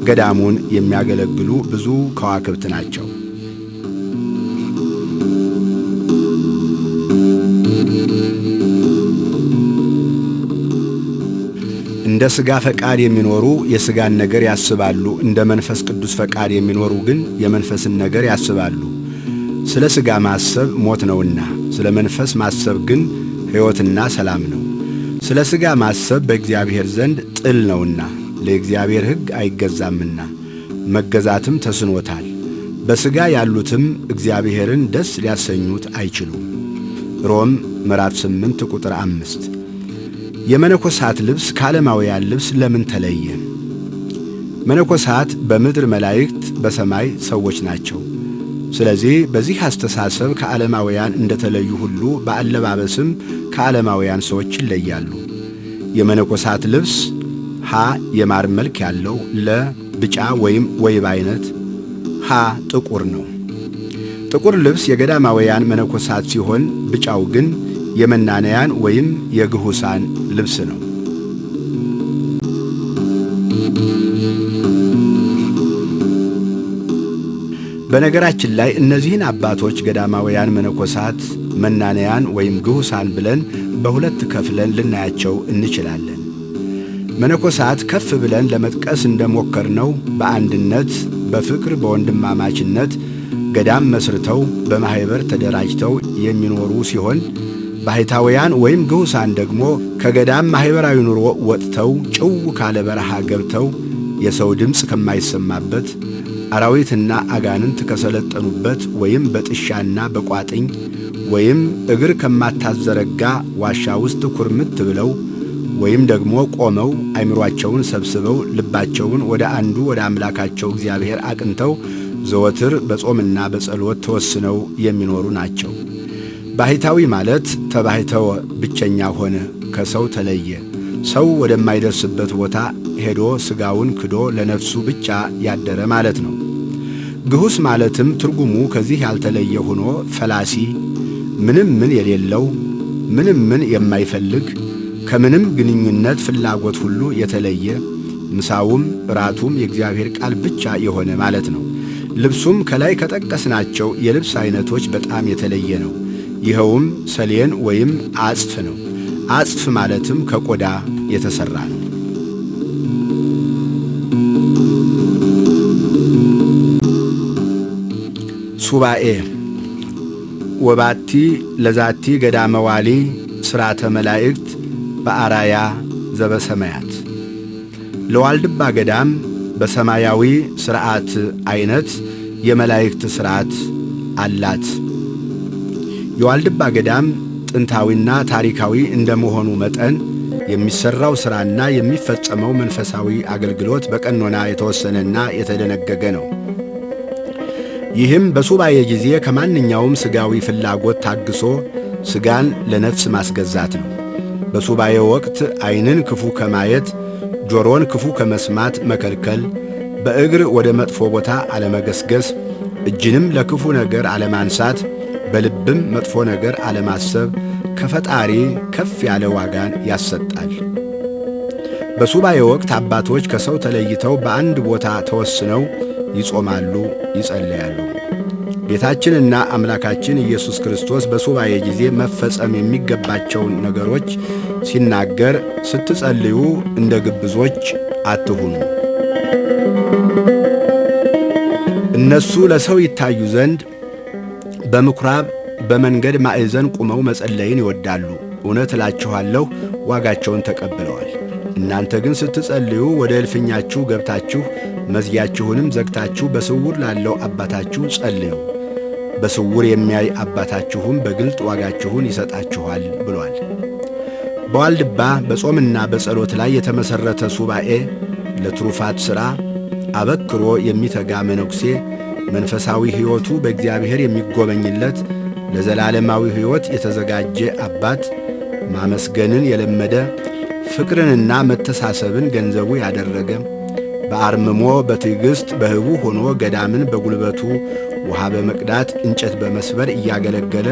ገዳሙን የሚያገለግሉ ብዙ ከዋክብት ናቸው። እንደ ሥጋ ፈቃድ የሚኖሩ የሥጋን ነገር ያስባሉ፣ እንደ መንፈስ ቅዱስ ፈቃድ የሚኖሩ ግን የመንፈስን ነገር ያስባሉ። ስለ ሥጋ ማሰብ ሞት ነውና፣ ስለ መንፈስ ማሰብ ግን ሕይወትና ሰላም ነው። ስለ ሥጋ ማሰብ በእግዚአብሔር ዘንድ ጥል ነውና፣ ለእግዚአብሔር ሕግ አይገዛምና መገዛትም ተስኖታል። በሥጋ ያሉትም እግዚአብሔርን ደስ ሊያሰኙት አይችሉም። ሮም ምዕራፍ 8 ቁጥር 5። የመነኮሳት ልብስ ከዓለማውያን ልብስ ለምን ተለየ? መነኮሳት በምድር መላእክት፣ በሰማይ ሰዎች ናቸው። ስለዚህ በዚህ አስተሳሰብ ከዓለማውያን እንደተለዩ ሁሉ በአለባበስም ከዓለማውያን ሰዎች ይለያሉ። የመነኮሳት ልብስ ሀ የማር መልክ ያለው፣ ለ ብጫ ወይም ወይብ አይነት፣ ሀ ጥቁር ነው። ጥቁር ልብስ የገዳማውያን መነኮሳት ሲሆን ብጫው ግን የመናንያን ወይም የግሁሳን ልብስ ነው። በነገራችን ላይ እነዚህን አባቶች ገዳማውያን መነኮሳት፣ መናንያን ወይም ግሁሳን ብለን በሁለት ከፍለን ልናያቸው እንችላለን። መነኮሳት ከፍ ብለን ለመጥቀስ እንደሞከርነው በአንድነት፣ በፍቅር፣ በወንድማማችነት ገዳም መስርተው በማህበር ተደራጅተው የሚኖሩ ሲሆን ባህታውያን ወይም ግሁሳን ደግሞ ከገዳም ማህበራዊ ኑሮ ወጥተው ጭው ካለ በረሃ ገብተው የሰው ድምፅ ከማይሰማበት፣ አራዊትና አጋንንት ከሰለጠኑበት ወይም በጥሻና በቋጥኝ ወይም እግር ከማታዘረጋ ዋሻ ውስጥ ኩርምት ብለው ወይም ደግሞ ቆመው አይምሯቸውን ሰብስበው ልባቸውን ወደ አንዱ ወደ አምላካቸው እግዚአብሔር አቅንተው ዘወትር በጾምና በጸሎት ተወስነው የሚኖሩ ናቸው። ባህታዊ ማለት ተባህተወ፣ ብቸኛ ሆነ፣ ከሰው ተለየ፣ ሰው ወደማይደርስበት ቦታ ሄዶ ሥጋውን ክዶ ለነፍሱ ብቻ ያደረ ማለት ነው። ግሁስ ማለትም ትርጉሙ ከዚህ ያልተለየ ሆኖ ፈላሲ፣ ምንም ምን የሌለው፣ ምንም ምን የማይፈልግ፣ ከምንም ግንኙነት ፍላጎት ሁሉ የተለየ፣ ምሳውም እራቱም የእግዚአብሔር ቃል ብቻ የሆነ ማለት ነው። ልብሱም ከላይ ከጠቀስናቸው የልብስ አይነቶች በጣም የተለየ ነው። ይኸውም ሰሌን ወይም አጽፍ ነው። አጽፍ ማለትም ከቆዳ የተሠራ ነው። ሱባኤ ወባቲ ለዛቲ ገዳመ ዋሊ ሥርዓተ መላእክት በአራያ ዘበሰማያት። ለዋልድባ ገዳም በሰማያዊ ሥርዓት አይነት የመላእክት ሥርዓት አላት። የዋልድባ ገዳም ጥንታዊና ታሪካዊ እንደመሆኑ መጠን የሚሠራው ሥራና የሚፈጸመው መንፈሳዊ አገልግሎት በቀኖና የተወሰነና የተደነገገ ነው። ይህም በሱባኤ ጊዜ ከማንኛውም ሥጋዊ ፍላጎት ታግሶ ሥጋን ለነፍስ ማስገዛት ነው። በሱባኤ ወቅት ዓይንን ክፉ ከማየት፣ ጆሮን ክፉ ከመስማት መከልከል፣ በእግር ወደ መጥፎ ቦታ አለመገስገስ፣ እጅንም ለክፉ ነገር አለማንሳት፣ በልብም መጥፎ ነገር አለማሰብ ከፈጣሪ ከፍ ያለ ዋጋን ያሰጣል። በሱባኤ ወቅት አባቶች ከሰው ተለይተው በአንድ ቦታ ተወስነው ይጾማሉ፣ ይጸልያሉ። ጌታችንና አምላካችን ኢየሱስ ክርስቶስ በሱባኤ ጊዜ መፈጸም የሚገባቸውን ነገሮች ሲናገር ስትጸልዩ እንደ ግብዞች አትሁኑ። እነሱ ለሰው ይታዩ ዘንድ በምኵራብ በመንገድ ማዕዘን ቆመው መጸለይን ይወዳሉ። እውነት እላችኋለሁ ዋጋቸውን ተቀብለዋል። እናንተ ግን ስትጸልዩ ወደ እልፍኛችሁ ገብታችሁ መዝጊያችሁንም ዘግታችሁ በስውር ላለው አባታችሁ ጸልዩ። በስውር የሚያይ አባታችሁም በግልጥ ዋጋችሁን ይሰጣችኋል ብሏል። በዋልድባ በጾምና በጸሎት ላይ የተመሠረተ ሱባኤ ለትሩፋት ሥራ አበክሮ የሚተጋ መነኩሴ መንፈሳዊ ሕይወቱ በእግዚአብሔር የሚጎበኝለት ለዘላለማዊ ሕይወት የተዘጋጀ አባት ማመስገንን የለመደ ፍቅርንና መተሳሰብን ገንዘቡ ያደረገ በአርምሞ በትዕግሥት በህቡ ሆኖ ገዳምን በጉልበቱ ውሃ በመቅዳት እንጨት በመስበር እያገለገለ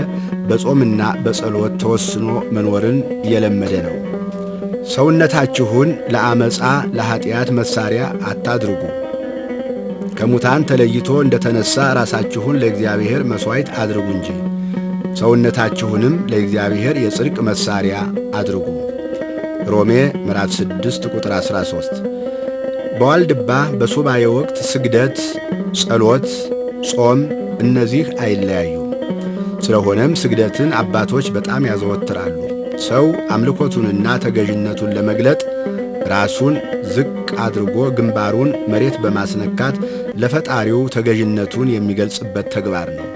በጾምና በጸሎት ተወስኖ መኖርን የለመደ ነው። ሰውነታችሁን ለአመፃ ለኀጢአት መሣሪያ አታድርጉ። ከሙታን ተለይቶ እንደተነሣ ራሳችሁን ለእግዚአብሔር መሥዋዕት አድርጉ እንጂ ሰውነታችሁንም ለእግዚአብሔር የጽድቅ መሣሪያ አድርጉ። ሮሜ ምዕራፍ 6 ቁጥር 13። በዋልድባ በሱባኤ ወቅት ስግደት፣ ጸሎት፣ ጾም እነዚህ አይለያዩ። ስለሆነም ስግደትን አባቶች በጣም ያዘወትራሉ። ሰው አምልኮቱንና ተገዥነቱን ለመግለጥ ራሱን ዝቅ አድርጎ ግንባሩን መሬት በማስነካት ለፈጣሪው ተገዥነቱን የሚገልጽበት ተግባር ነው።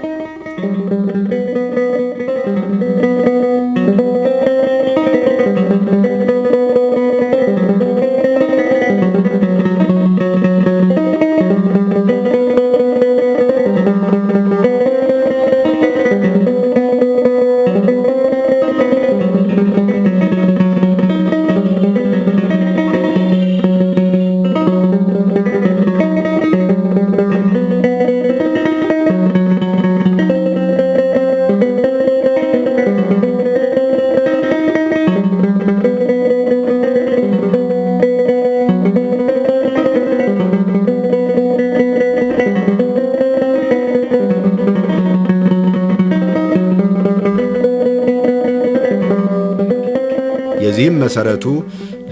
የዚህም መሠረቱ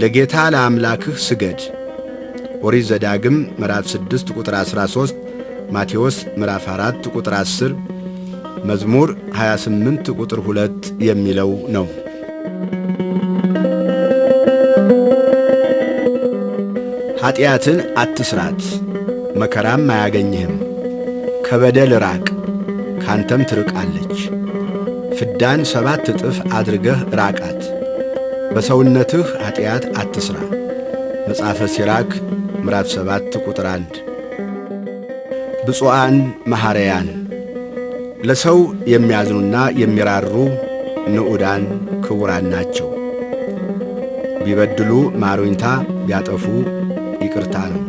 ለጌታ ለአምላክህ ስገድ ኦሪት ዘዳግም ምዕራፍ 6 ቁጥር 13፣ ማቴዎስ ምዕራፍ 4 ቁጥር 10፣ መዝሙር 28 ቁጥር 2 የሚለው ነው። ኀጢአትን አትስራት፣ መከራም አያገኝህም። ከበደል ራቅ፣ ካንተም ትርቃለች። ፍዳን 7 እጥፍ አድርገህ ራቃት። በሰውነትህ ኀጢአት አትስራ። መጽሐፈ ሲራክ ምዕራፍ 7 ቁጥር 1። ብፁዓን መሐረያን ለሰው የሚያዝኑና የሚራሩ ንዑዳን ክቡራን ናቸው። ቢበድሉ ማሩኝታ፣ ቢያጠፉ ይቅርታ ነው።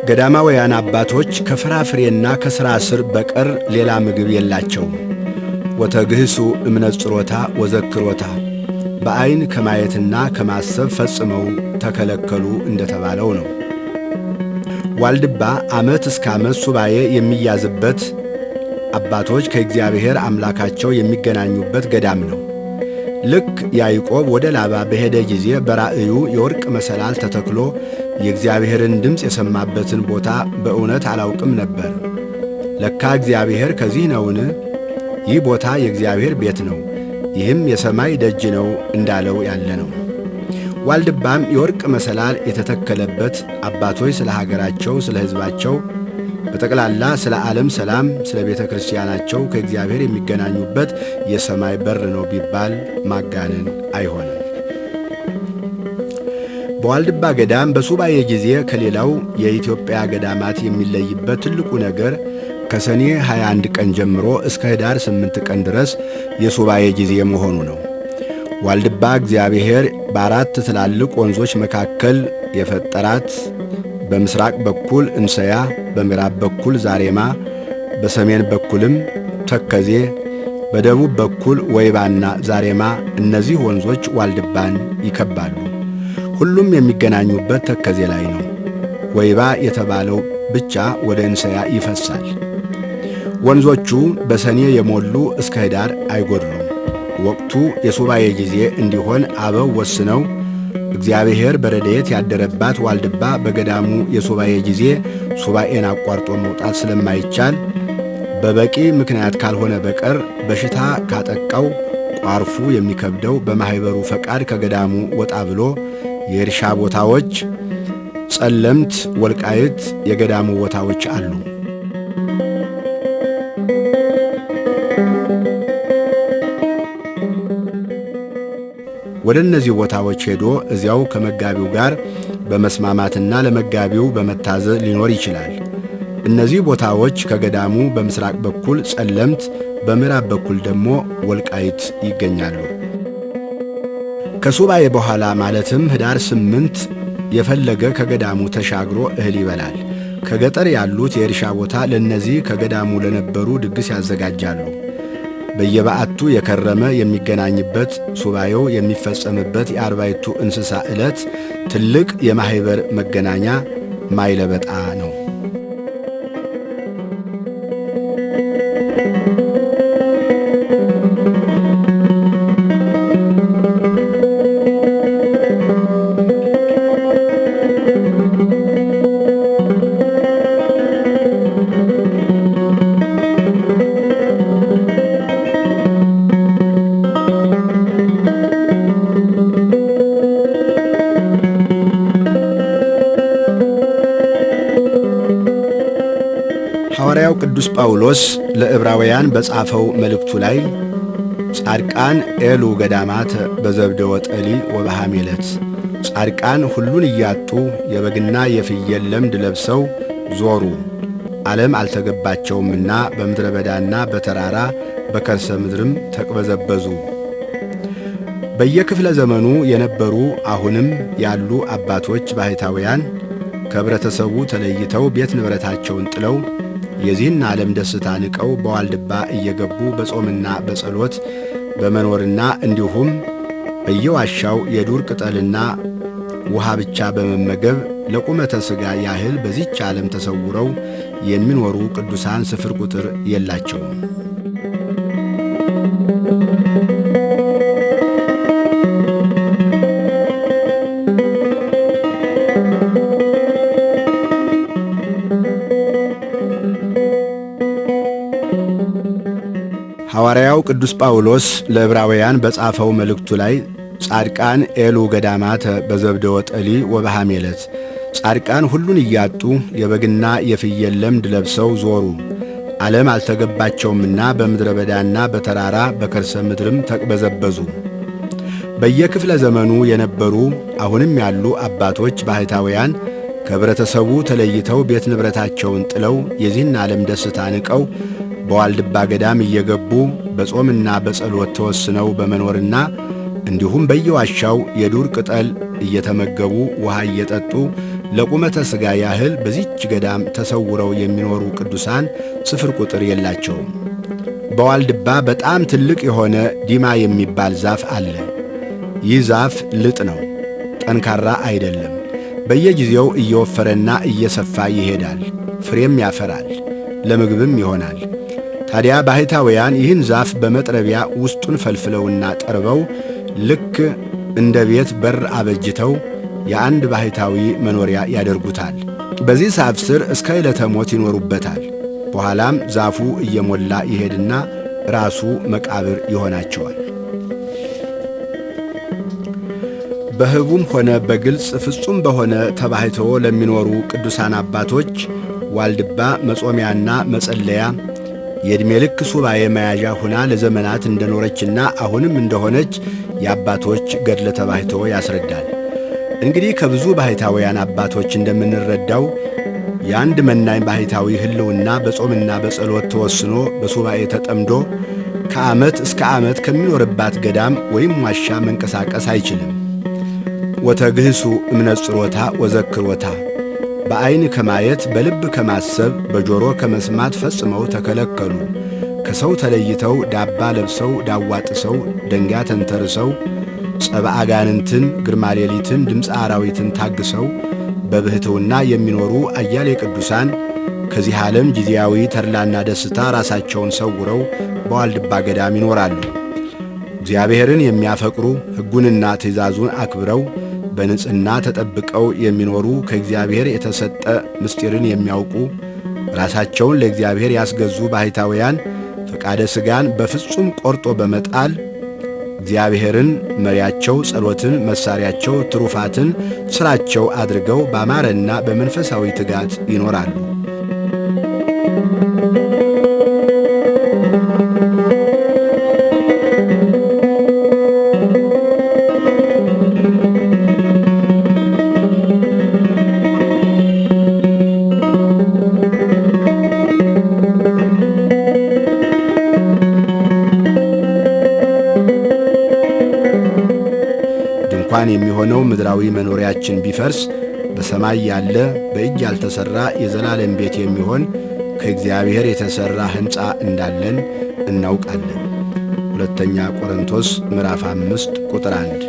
ገዳማውያን አባቶች ከፍራፍሬና ከሥራ ስር በቀር ሌላ ምግብ የላቸውም። ወተግህሱ እምነጽሮታ ወዘክሮታ በዐይን ከማየትና ከማሰብ ፈጽመው ተከለከሉ እንደተባለው ነው። ዋልድባ ዓመት እስከ ዓመት ሱባኤ የሚያዝበት አባቶች ከእግዚአብሔር አምላካቸው የሚገናኙበት ገዳም ነው። ልክ ያዕቆብ ወደ ላባ በሄደ ጊዜ በራእዩ የወርቅ መሰላል ተተክሎ የእግዚአብሔርን ድምፅ የሰማበትን ቦታ በእውነት አላውቅም ነበር። ለካ እግዚአብሔር ከዚህ ነውን? ይህ ቦታ የእግዚአብሔር ቤት ነው፣ ይህም የሰማይ ደጅ ነው እንዳለው ያለ ነው። ዋልድባም የወርቅ መሰላል የተተከለበት አባቶች ስለ ሀገራቸው፣ ስለ ሕዝባቸው፣ በጠቅላላ ስለ ዓለም ሰላም፣ ስለ ቤተ ክርስቲያናቸው ከእግዚአብሔር የሚገናኙበት የሰማይ በር ነው ቢባል ማጋነን አይሆንም። በዋልድባ ገዳም በሱባኤ ጊዜ ከሌላው የኢትዮጵያ ገዳማት የሚለይበት ትልቁ ነገር ከሰኔ 21 ቀን ጀምሮ እስከ ኅዳር 8 ቀን ድረስ የሱባኤ ጊዜ መሆኑ ነው። ዋልድባ እግዚአብሔር በአራት ትላልቅ ወንዞች መካከል የፈጠራት በምስራቅ በኩል እንሰያ፣ በምዕራብ በኩል ዛሬማ፣ በሰሜን በኩልም ተከዜ፣ በደቡብ በኩል ወይባና ዛሬማ። እነዚህ ወንዞች ዋልድባን ይከባሉ። ሁሉም የሚገናኙበት ተከዜ ላይ ነው። ወይባ የተባለው ብቻ ወደ እንሰያ ይፈሳል። ወንዞቹ በሰኔ የሞሉ እስከ ኅዳር አይጎድሉም። ወቅቱ የሱባኤ ጊዜ እንዲሆን አበው ወስነው እግዚአብሔር በረድኤት ያደረባት ዋልድባ በገዳሙ የሱባኤ ጊዜ ሱባኤን አቋርጦ መውጣት ስለማይቻል በበቂ ምክንያት ካልሆነ በቀር በሽታ ካጠቃው ቋርፉ የሚከብደው በማኅበሩ ፈቃድ ከገዳሙ ወጣ ብሎ የእርሻ ቦታዎች ጸለምት፣ ወልቃይት የገዳሙ ቦታዎች አሉ። ወደ እነዚህ ቦታዎች ሄዶ እዚያው ከመጋቢው ጋር በመስማማትና ለመጋቢው በመታዘዝ ሊኖር ይችላል። እነዚህ ቦታዎች ከገዳሙ በምስራቅ በኩል ጸለምት፣ በምዕራብ በኩል ደግሞ ወልቃይት ይገኛሉ። ከሱባኤ በኋላ ማለትም ኅዳር 8 የፈለገ ከገዳሙ ተሻግሮ እህል ይበላል። ከገጠር ያሉት የእርሻ ቦታ ለእነዚህ ከገዳሙ ለነበሩ ድግስ ያዘጋጃሉ። በየበዓቱ የከረመ የሚገናኝበት ሱባኤው የሚፈጸምበት የአርባዕቱ እንስሳ ዕለት ትልቅ የማኅበር መገናኛ ማይለበጣ ነው። ሐዋርያው ቅዱስ ጳውሎስ ለዕብራውያን በጻፈው መልእክቱ ላይ ጻድቃን ኤሉ ገዳማት በዘብደ ወጠሊ ወበሐሜለት፣ ጻድቃን ሁሉን እያጡ የበግና የፍየል ለምድ ለብሰው ዞሩ፣ ዓለም አልተገባቸውምና በምድረ በዳና በተራራ በከርሰ ምድርም ተቅበዘበዙ። በየክፍለ ዘመኑ የነበሩ አሁንም ያሉ አባቶች ባሕታውያን ከህብረተሰቡ ተለይተው ቤት ንብረታቸውን ጥለው የዚህን ዓለም ደስታ ንቀው በዋልድባ እየገቡ በጾምና በጸሎት በመኖርና እንዲሁም በየዋሻው የዱር ቅጠልና ውሃ ብቻ በመመገብ ለቁመተ ሥጋ ያህል በዚህች ዓለም ተሰውረው የሚኖሩ ቅዱሳን ስፍር ቁጥር የላቸውም። ሐዋርያው ቅዱስ ጳውሎስ ለዕብራውያን በጻፈው መልእክቱ ላይ ጻድቃን ኤሉ ገዳማተ በዘብደ ወጠሊ ወበሐሜለት፣ ጻድቃን ሁሉን እያጡ የበግና የፍየል ለምድ ለብሰው ዞሩ፣ ዓለም አልተገባቸውምና በምድረ በዳና በተራራ በከርሰ ምድርም ተቅበዘበዙ። በየክፍለ ዘመኑ የነበሩ አሁንም ያሉ አባቶች ባሕታውያን ከህብረተሰቡ ተለይተው ቤት ንብረታቸውን ጥለው የዚህን ዓለም ደስታ ንቀው በዋልድባ ገዳም እየገቡ በጾምና በጸሎት ተወስነው በመኖርና እንዲሁም በየዋሻው የዱር ቅጠል እየተመገቡ ውሃ እየጠጡ ለቁመተ ሥጋ ያህል በዚህች ገዳም ተሰውረው የሚኖሩ ቅዱሳን ስፍር ቁጥር የላቸውም። በዋልድባ በጣም ትልቅ የሆነ ዲማ የሚባል ዛፍ አለ። ይህ ዛፍ ልጥ ነው፣ ጠንካራ አይደለም። በየጊዜው እየወፈረና እየሰፋ ይሄዳል። ፍሬም ያፈራል፣ ለምግብም ይሆናል። ታዲያ ባሕታውያን ይህን ዛፍ በመጥረቢያ ውስጡን ፈልፍለውና ጠርበው ልክ እንደ ቤት በር አበጅተው የአንድ ባሕታዊ መኖሪያ ያደርጉታል። በዚህ ዛፍ ስር እስከ ዕለተ ሞት ይኖሩበታል። በኋላም ዛፉ እየሞላ ይሄድና ራሱ መቃብር ይሆናቸዋል። በሕቡም ሆነ በግልጽ ፍጹም በሆነ ተባሕትዎ ለሚኖሩ ቅዱሳን አባቶች ዋልድባ መጾሚያና መጸለያ የዕድሜ ልክ ሱባኤ መያዣ ሆና ለዘመናት እንደኖረችና አሁንም እንደሆነች የአባቶች ገድለ ተባሕትዎ ያስረዳል። እንግዲህ ከብዙ ባሕታውያን አባቶች እንደምንረዳው የአንድ መናኝ ባሕታዊ ሕልውና በጾምና በጸሎት ተወስኖ በሱባኤ ተጠምዶ ከዓመት እስከ ዓመት ከሚኖርባት ገዳም ወይም ዋሻ መንቀሳቀስ አይችልም። ወተግህሱ እምነጽሮታ ወዘክሮታ በዐይን ከማየት በልብ ከማሰብ በጆሮ ከመስማት ፈጽመው ተከለከሉ። ከሰው ተለይተው ዳባ ለብሰው ዳዋ ጥሰው ደንጊያ ተንተርሰው ጸብአ አጋንንትን፣ ግርማ ሌሊትን፣ ድምፀ አራዊትን ታግሰው በብሕትውና የሚኖሩ አያሌ ቅዱሳን ከዚህ ዓለም ጊዜያዊ ተድላና ደስታ ራሳቸውን ሰውረው በዋልድባ ገዳም ይኖራሉ። እግዚአብሔርን የሚያፈቅሩ ሕጉንና ትእዛዙን አክብረው በንጽሕና ተጠብቀው የሚኖሩ ከእግዚአብሔር የተሰጠ ምስጢርን የሚያውቁ ራሳቸውን ለእግዚአብሔር ያስገዙ ባሕታውያን ፈቃደ ሥጋን በፍጹም ቆርጦ በመጣል እግዚአብሔርን መሪያቸው፣ ጸሎትን መሣሪያቸው፣ ትሩፋትን ሥራቸው አድርገው ባማረና በመንፈሳዊ ትጋት ይኖራሉ። ድንኳን የሚሆነው ምድራዊ መኖሪያችን ቢፈርስ በሰማይ ያለ በእጅ ያልተሠራ የዘላለም ቤት የሚሆን ከእግዚአብሔር የተሠራ ሕንፃ እንዳለን እናውቃለን። ሁለተኛ ቆሮንቶስ ምዕራፍ 5 ቁጥር 1።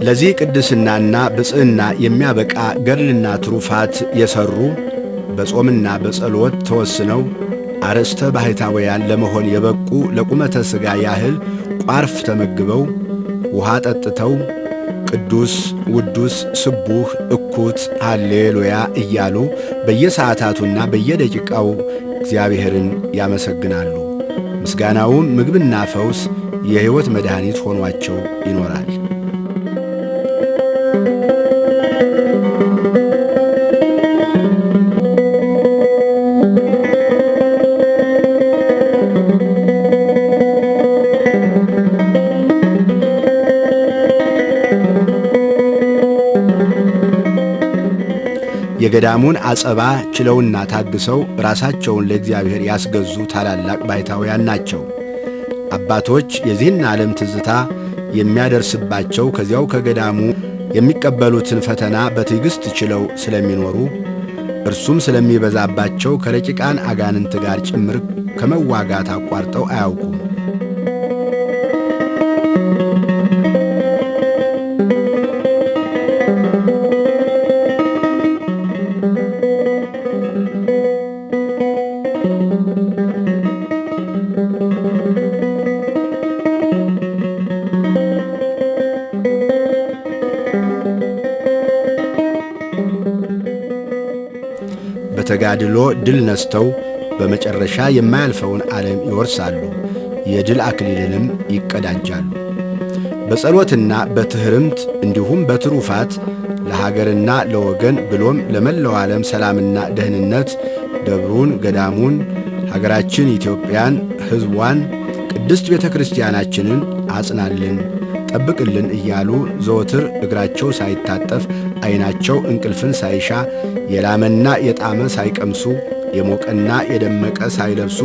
ለዚህ ቅድስናና ብፅዕና የሚያበቃ ገድልና ትሩፋት የሠሩ በጾምና በጸሎት ተወስነው አርእስተ ባሕታውያን ለመሆን የበቁ ለቁመተ ሥጋ ያህል ቋርፍ ተመግበው ውሃ ጠጥተው ቅዱስ ውዱስ ስቡህ እኩት ሃሌሉያ እያሉ በየሰዓታቱና በየደቂቃው እግዚአብሔርን ያመሰግናሉ። ምስጋናውም ምግብና ፈውስ የሕይወት መድኃኒት ሆኗቸው ይኖራል። የገዳሙን አጸባ ችለውና ታግሰው ራሳቸውን ለእግዚአብሔር ያስገዙ ታላላቅ ባሕታውያን ናቸው። አባቶች የዚህን ዓለም ትዝታ የሚያደርስባቸው ከዚያው ከገዳሙ የሚቀበሉትን ፈተና በትዕግሥት ችለው ስለሚኖሩ እርሱም ስለሚበዛባቸው ከረቂቃን አጋንንት ጋር ጭምር ከመዋጋት አቋርጠው አያውቁም። በተጋድሎ ድል ነስተው በመጨረሻ የማያልፈውን ዓለም ይወርሳሉ፣ የድል አክሊልንም ይቀዳጃሉ። በጸሎትና በትሕርምት እንዲሁም በትሩፋት ለሀገርና ለወገን ብሎም ለመላው ዓለም ሰላምና ደህንነት ደብሩን፣ ገዳሙን፣ ሀገራችን ኢትዮጵያን፣ ሕዝቧን፣ ቅድስት ቤተ ክርስቲያናችንን አጽናልን፣ ጠብቅልን እያሉ ዘወትር እግራቸው ሳይታጠፍ ዓይናቸው እንቅልፍን ሳይሻ የላመና የጣመ ሳይቀምሱ የሞቀና የደመቀ ሳይለብሱ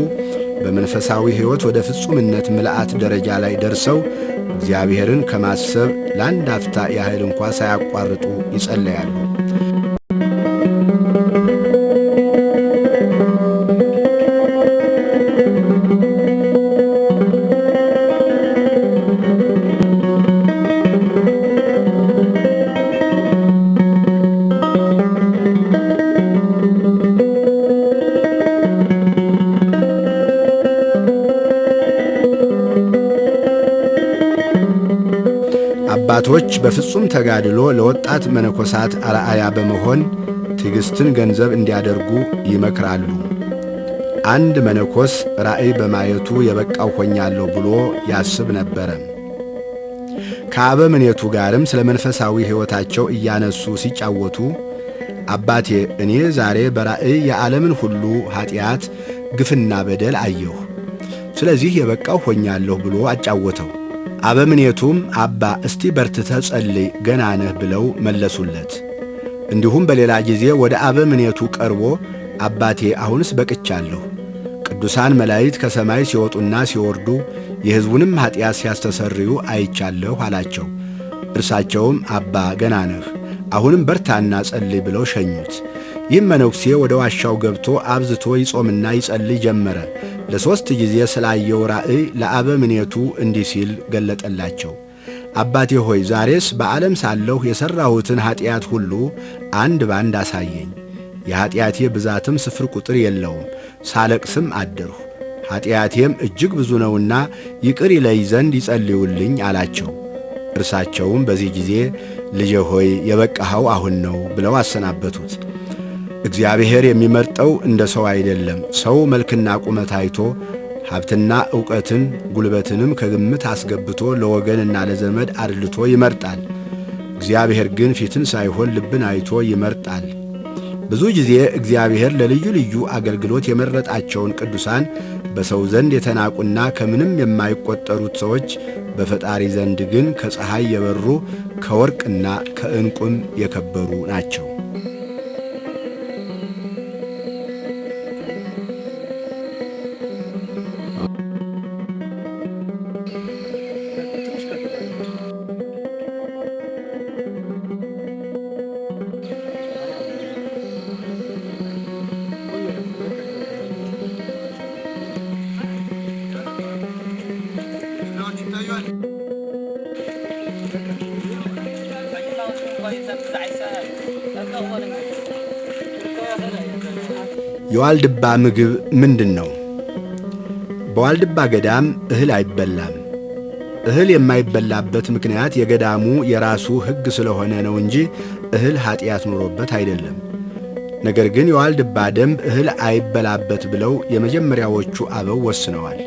በመንፈሳዊ ሕይወት ወደ ፍጹምነት ምልአት ደረጃ ላይ ደርሰው እግዚአብሔርን ከማሰብ ለአንድ አፍታ ያህል እንኳ ሳያቋርጡ ይጸለያሉ። አባቶች በፍጹም ተጋድሎ ለወጣት መነኮሳት አርአያ በመሆን ትዕግሥትን ገንዘብ እንዲያደርጉ ይመክራሉ። አንድ መነኮስ ራእይ በማየቱ የበቃው ሆኛለሁ ብሎ ያስብ ነበረ። ከአበምኔቱ ጋርም ስለ መንፈሳዊ ሕይወታቸው እያነሱ ሲጫወቱ አባቴ፣ እኔ ዛሬ በራእይ የዓለምን ሁሉ ኀጢአት፣ ግፍና በደል አየሁ፣ ስለዚህ የበቃው ሆኛለሁ ብሎ አጫወተው። አበምኔቱም አባ እስቲ በርትተህ ጸልይ ገና ነህ ብለው መለሱለት። እንዲሁም በሌላ ጊዜ ወደ አበምኔቱ ቀርቦ አባቴ አሁንስ በቅቻለሁ፣ ቅዱሳን መላእክት ከሰማይ ሲወጡና ሲወርዱ የሕዝቡንም ኀጢአት ሲያስተሰርዩ አይቻለሁ አላቸው። እርሳቸውም አባ ገና ነህ፣ አሁንም በርታና ጸልይ ብለው ሸኙት። ይህም መነኩሴ ወደ ዋሻው ገብቶ አብዝቶ ይጾምና ይጸልይ ጀመረ። ለ3 ጊዜ ስላየው ራእይ ለአበ ምኔቱ እንዲህ ሲል ገለጠላቸው። አባቴ ሆይ ዛሬስ በዓለም ሳለሁ የሠራሁትን ኀጢአት ሁሉ አንድ ባንድ አሳየኝ። የኀጢአቴ ብዛትም ስፍር ቁጥር የለውም። ሳለቅስም አደርሁ። ኀጢአቴም እጅግ ብዙ ነውና ይቅር ይለይ ዘንድ ይጸልዩልኝ አላቸው። እርሳቸውም በዚህ ጊዜ ልጄ ሆይ የበቃኸው አሁን ነው ብለው አሰናበቱት። እግዚአብሔር የሚመርጠው እንደ ሰው አይደለም። ሰው መልክና ቁመት አይቶ ሀብትና ዕውቀትን ጉልበትንም ከግምት አስገብቶ ለወገንና ለዘመድ አድልቶ ይመርጣል። እግዚአብሔር ግን ፊትን ሳይሆን ልብን አይቶ ይመርጣል። ብዙ ጊዜ እግዚአብሔር ለልዩ ልዩ አገልግሎት የመረጣቸውን ቅዱሳን በሰው ዘንድ የተናቁና ከምንም የማይቆጠሩት ሰዎች በፈጣሪ ዘንድ ግን ከፀሐይ የበሩ ከወርቅና ከዕንቁም የከበሩ ናቸው። የዋልድባ ምግብ ምንድን ነው? በዋልድባ ገዳም እህል አይበላም። እህል የማይበላበት ምክንያት የገዳሙ የራሱ ሕግ ስለሆነ ነው እንጂ እህል ኃጢአት ኖሮበት አይደለም። ነገር ግን የዋልድባ ደንብ እህል አይበላበት ብለው የመጀመሪያዎቹ አበው ወስነዋል።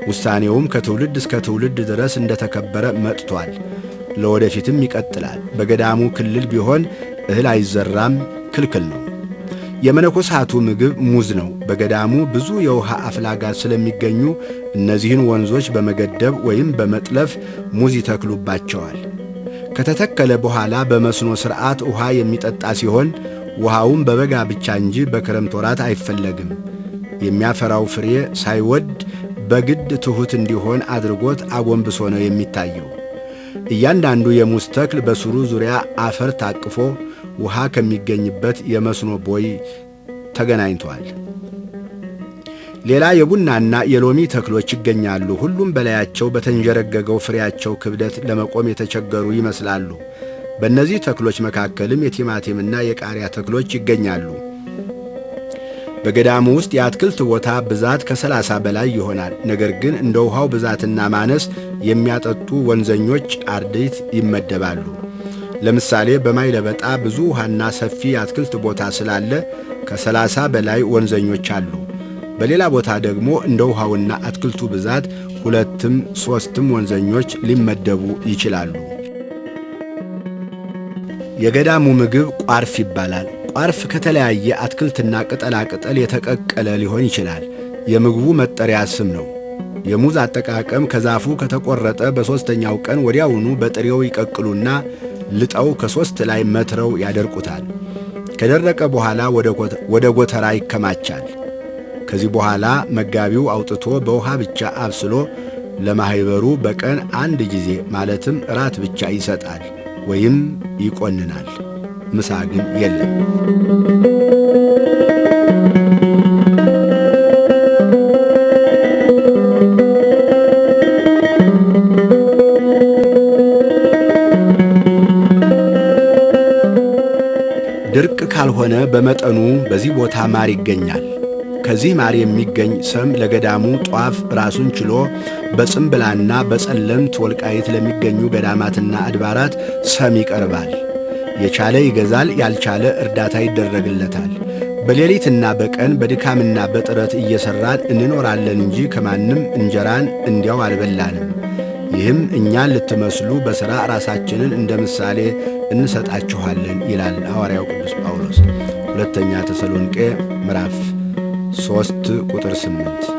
ውሳኔውም ከትውልድ እስከ ትውልድ ድረስ እንደተከበረ መጥቷል። ለወደፊትም ይቀጥላል። በገዳሙ ክልል ቢሆን እህል አይዘራም፣ ክልክል ነው። የመነኮሳቱ ምግብ ሙዝ ነው። በገዳሙ ብዙ የውሃ አፍላጋት ስለሚገኙ እነዚህን ወንዞች በመገደብ ወይም በመጥለፍ ሙዝ ይተክሉባቸዋል። ከተተከለ በኋላ በመስኖ ሥርዓት ውሃ የሚጠጣ ሲሆን ውሃውም በበጋ ብቻ እንጂ በክረምት ወራት አይፈለግም። የሚያፈራው ፍሬ ሳይወድ በግድ ትሑት እንዲሆን አድርጎት አጎንብሶ ነው የሚታየው። እያንዳንዱ የሙዝ ተክል በስሩ ዙሪያ አፈር ታቅፎ ውሃ ከሚገኝበት የመስኖ ቦይ ተገናኝቷል። ሌላ የቡናና የሎሚ ተክሎች ይገኛሉ። ሁሉም በላያቸው በተንዠረገገው ፍሬያቸው ክብደት ለመቆም የተቸገሩ ይመስላሉ። በእነዚህ ተክሎች መካከልም የቲማቲምና የቃሪያ ተክሎች ይገኛሉ። በገዳሙ ውስጥ የአትክልት ቦታ ብዛት ከ30 በላይ ይሆናል። ነገር ግን እንደ ውሃው ብዛትና ማነስ የሚያጠጡ ወንዘኞች አርድእት ይመደባሉ። ለምሳሌ በማይለበጣ ብዙ ውሃና ሰፊ የአትክልት ቦታ ስላለ ከ30 በላይ ወንዘኞች አሉ። በሌላ ቦታ ደግሞ እንደ ውሃውና አትክልቱ ብዛት 2ም 3ም ወንዘኞች ሊመደቡ ይችላሉ። የገዳሙ ምግብ ቋርፍ ይባላል። ቋርፍ ከተለያየ አትክልትና ቅጠላ ቅጠል የተቀቀለ ሊሆን ይችላል። የምግቡ መጠሪያ ስም ነው። የሙዝ አጠቃቀም ከዛፉ ከተቆረጠ በሦስተኛው ቀን ወዲያውኑ በጥሬው ይቀቅሉና ልጠው ከ3 ላይ መትረው ያደርቁታል። ከደረቀ በኋላ ወደ ጎተራ ይከማቻል። ከዚህ በኋላ መጋቢው አውጥቶ በውሃ ብቻ አብስሎ ለማህበሩ በቀን አንድ ጊዜ ማለትም እራት ብቻ ይሰጣል ወይም ይቆንናል። ምሳ ግን የለም። ድርቅ ካልሆነ በመጠኑ በዚህ ቦታ ማር ይገኛል። ከዚህ ማር የሚገኝ ሰም ለገዳሙ ጧፍ ራሱን ችሎ በጽምብላና በጸለምት ወልቃይት ለሚገኙ ገዳማትና አድባራት ሰም ይቀርባል። የቻለ ይገዛል፣ ያልቻለ እርዳታ ይደረግለታል። በሌሊትና በቀን በድካምና በጥረት እየሰራን እንኖራለን እንጂ ከማንም እንጀራን እንዲያው አልበላንም። ይህም እኛን ልትመስሉ በሥራ ራሳችንን እንደ ምሳሌ እንሰጣችኋለን ይላል ሐዋርያው ቅዱስ ጳውሎስ። ሁለተኛ ተሰሎንቄ ምዕራፍ 3 ቁጥር 8።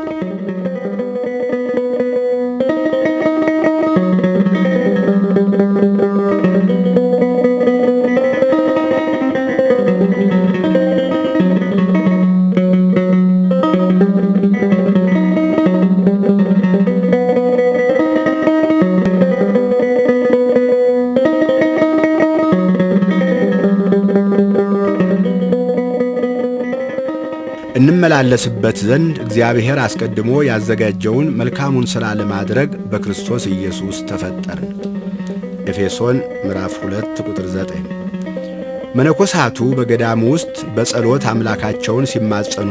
እንመላለስበት ዘንድ እግዚአብሔር አስቀድሞ ያዘጋጀውን መልካሙን ሥራ ለማድረግ በክርስቶስ ኢየሱስ ተፈጠርን። ኤፌሶን ምዕራፍ 2 ቁጥር 9። መነኮሳቱ በገዳሙ ውስጥ በጸሎት አምላካቸውን ሲማጸኑ፣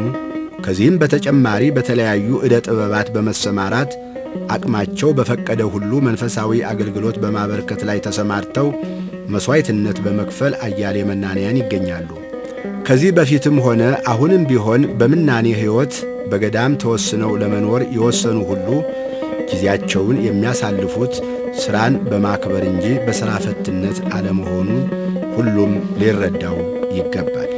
ከዚህም በተጨማሪ በተለያዩ ዕደ ጥበባት በመሰማራት አቅማቸው በፈቀደ ሁሉ መንፈሳዊ አገልግሎት በማበርከት ላይ ተሰማርተው መሥዋዕትነት በመክፈል አያሌ መናንያን ይገኛሉ። ከዚህ በፊትም ሆነ አሁንም ቢሆን በምናኔ ሕይወት በገዳም ተወስነው ለመኖር የወሰኑ ሁሉ ጊዜያቸውን የሚያሳልፉት ሥራን በማክበር እንጂ በሥራ ፈትነት አለመሆኑ ሁሉም ሊረዳው ይገባል።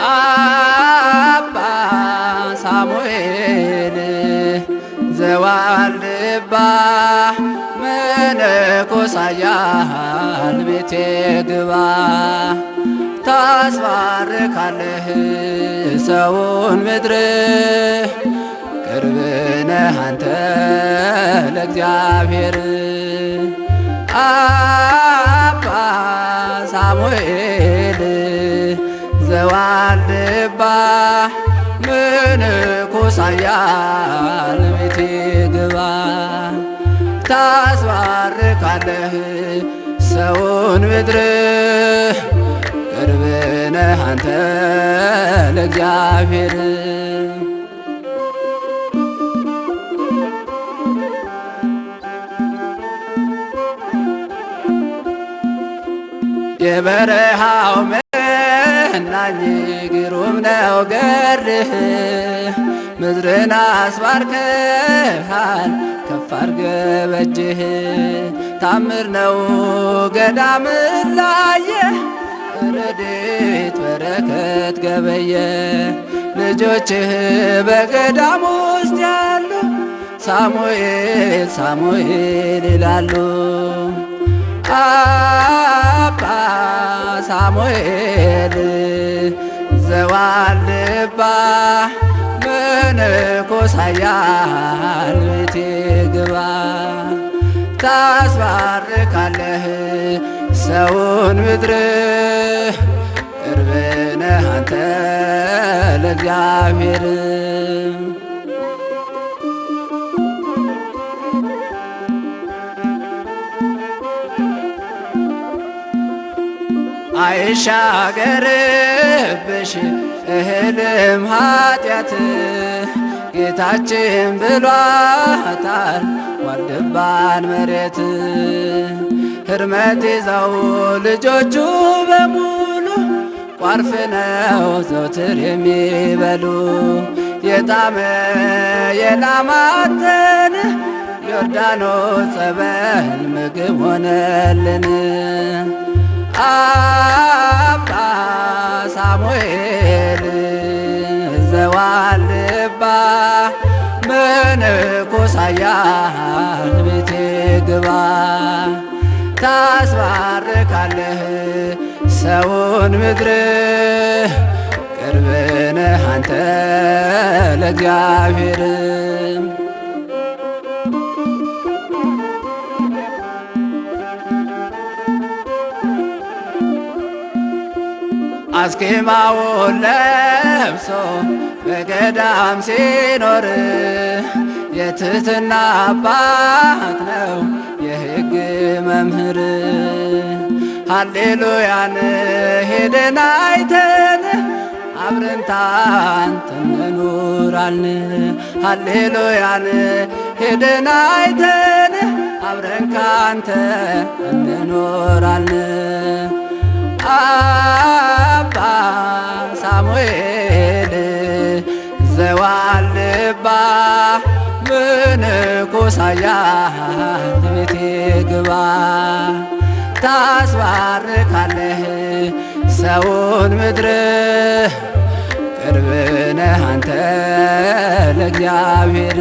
አባ ሳሙኤል ዘዋልድባ መነኮሳያን ቤቴ ግባ፣ ታስባርካለህ ሰውን ምድር፣ ቅርብነህ አንተ ለእግዚአብሔር። አባ ሳሙኤል ዘዋልድባ መነኮሳያን ቤቴ ግባ፣ ታስባርካለህ ሰውን ምድር፣ ቅርብነህ አንተ ለእግዚአብሔር። የበረሃው መናኝ ግሩም ነው ገርህ፣ ምድርን አስባርከሃል ከፍ አድርገህ በእጅህ። ታምር ነው ገዳም ላየ፣ ረድኤት በረከት ገበየ። ልጆችህ በገዳም ውስጥ ያሉ ሳሙኤል ሳሙኤል ይላሉ። አባ ሳሙኤል ዘዋልድባ መነኮሳያን ቤቴ ግባ፣ ታስባርካለህ ሰውን ምድር፣ ቅርብነህ አንተ ለእግዚአብሔር። አይሻገርብሽ እህልም ኃጢአት፣ ጌታችን ብሏታል ዋልድባን መሬት። ህርመት ይዘው ልጆቹ በሙሉ ቋርፍ ነው ዘውትር የሚበሉ። የጣመ የላማተን ዮርዳኖስ ጸበል ምግብ ሆነልን። አባ ሳሙኤል ዘዋልባ መነኮሳያን ቤቴ ግባ፣ ታስባርካለህ ሰውን ምድር፣ ቅርብነህ አንተ ለእግዚአብሔር። አስኬማውን ለብሶ በገዳም ሲኖር የትህትና አባት ነው የሕግ መምህር። ሃሌሉያን ሄደን አይተን አብረን ታንተን እንኖራለን። ሃሌሉያን ሄደን አይተን አብረን ካንተ እንኖራለን። አባ ሳሙኤል ዘዋልባ መነኮሳያን ቤቴ ግባ፣ ታስባርካለህ ሰውን ምድር፣ ቅርብነህ አንተ ለእግዚአብሔር።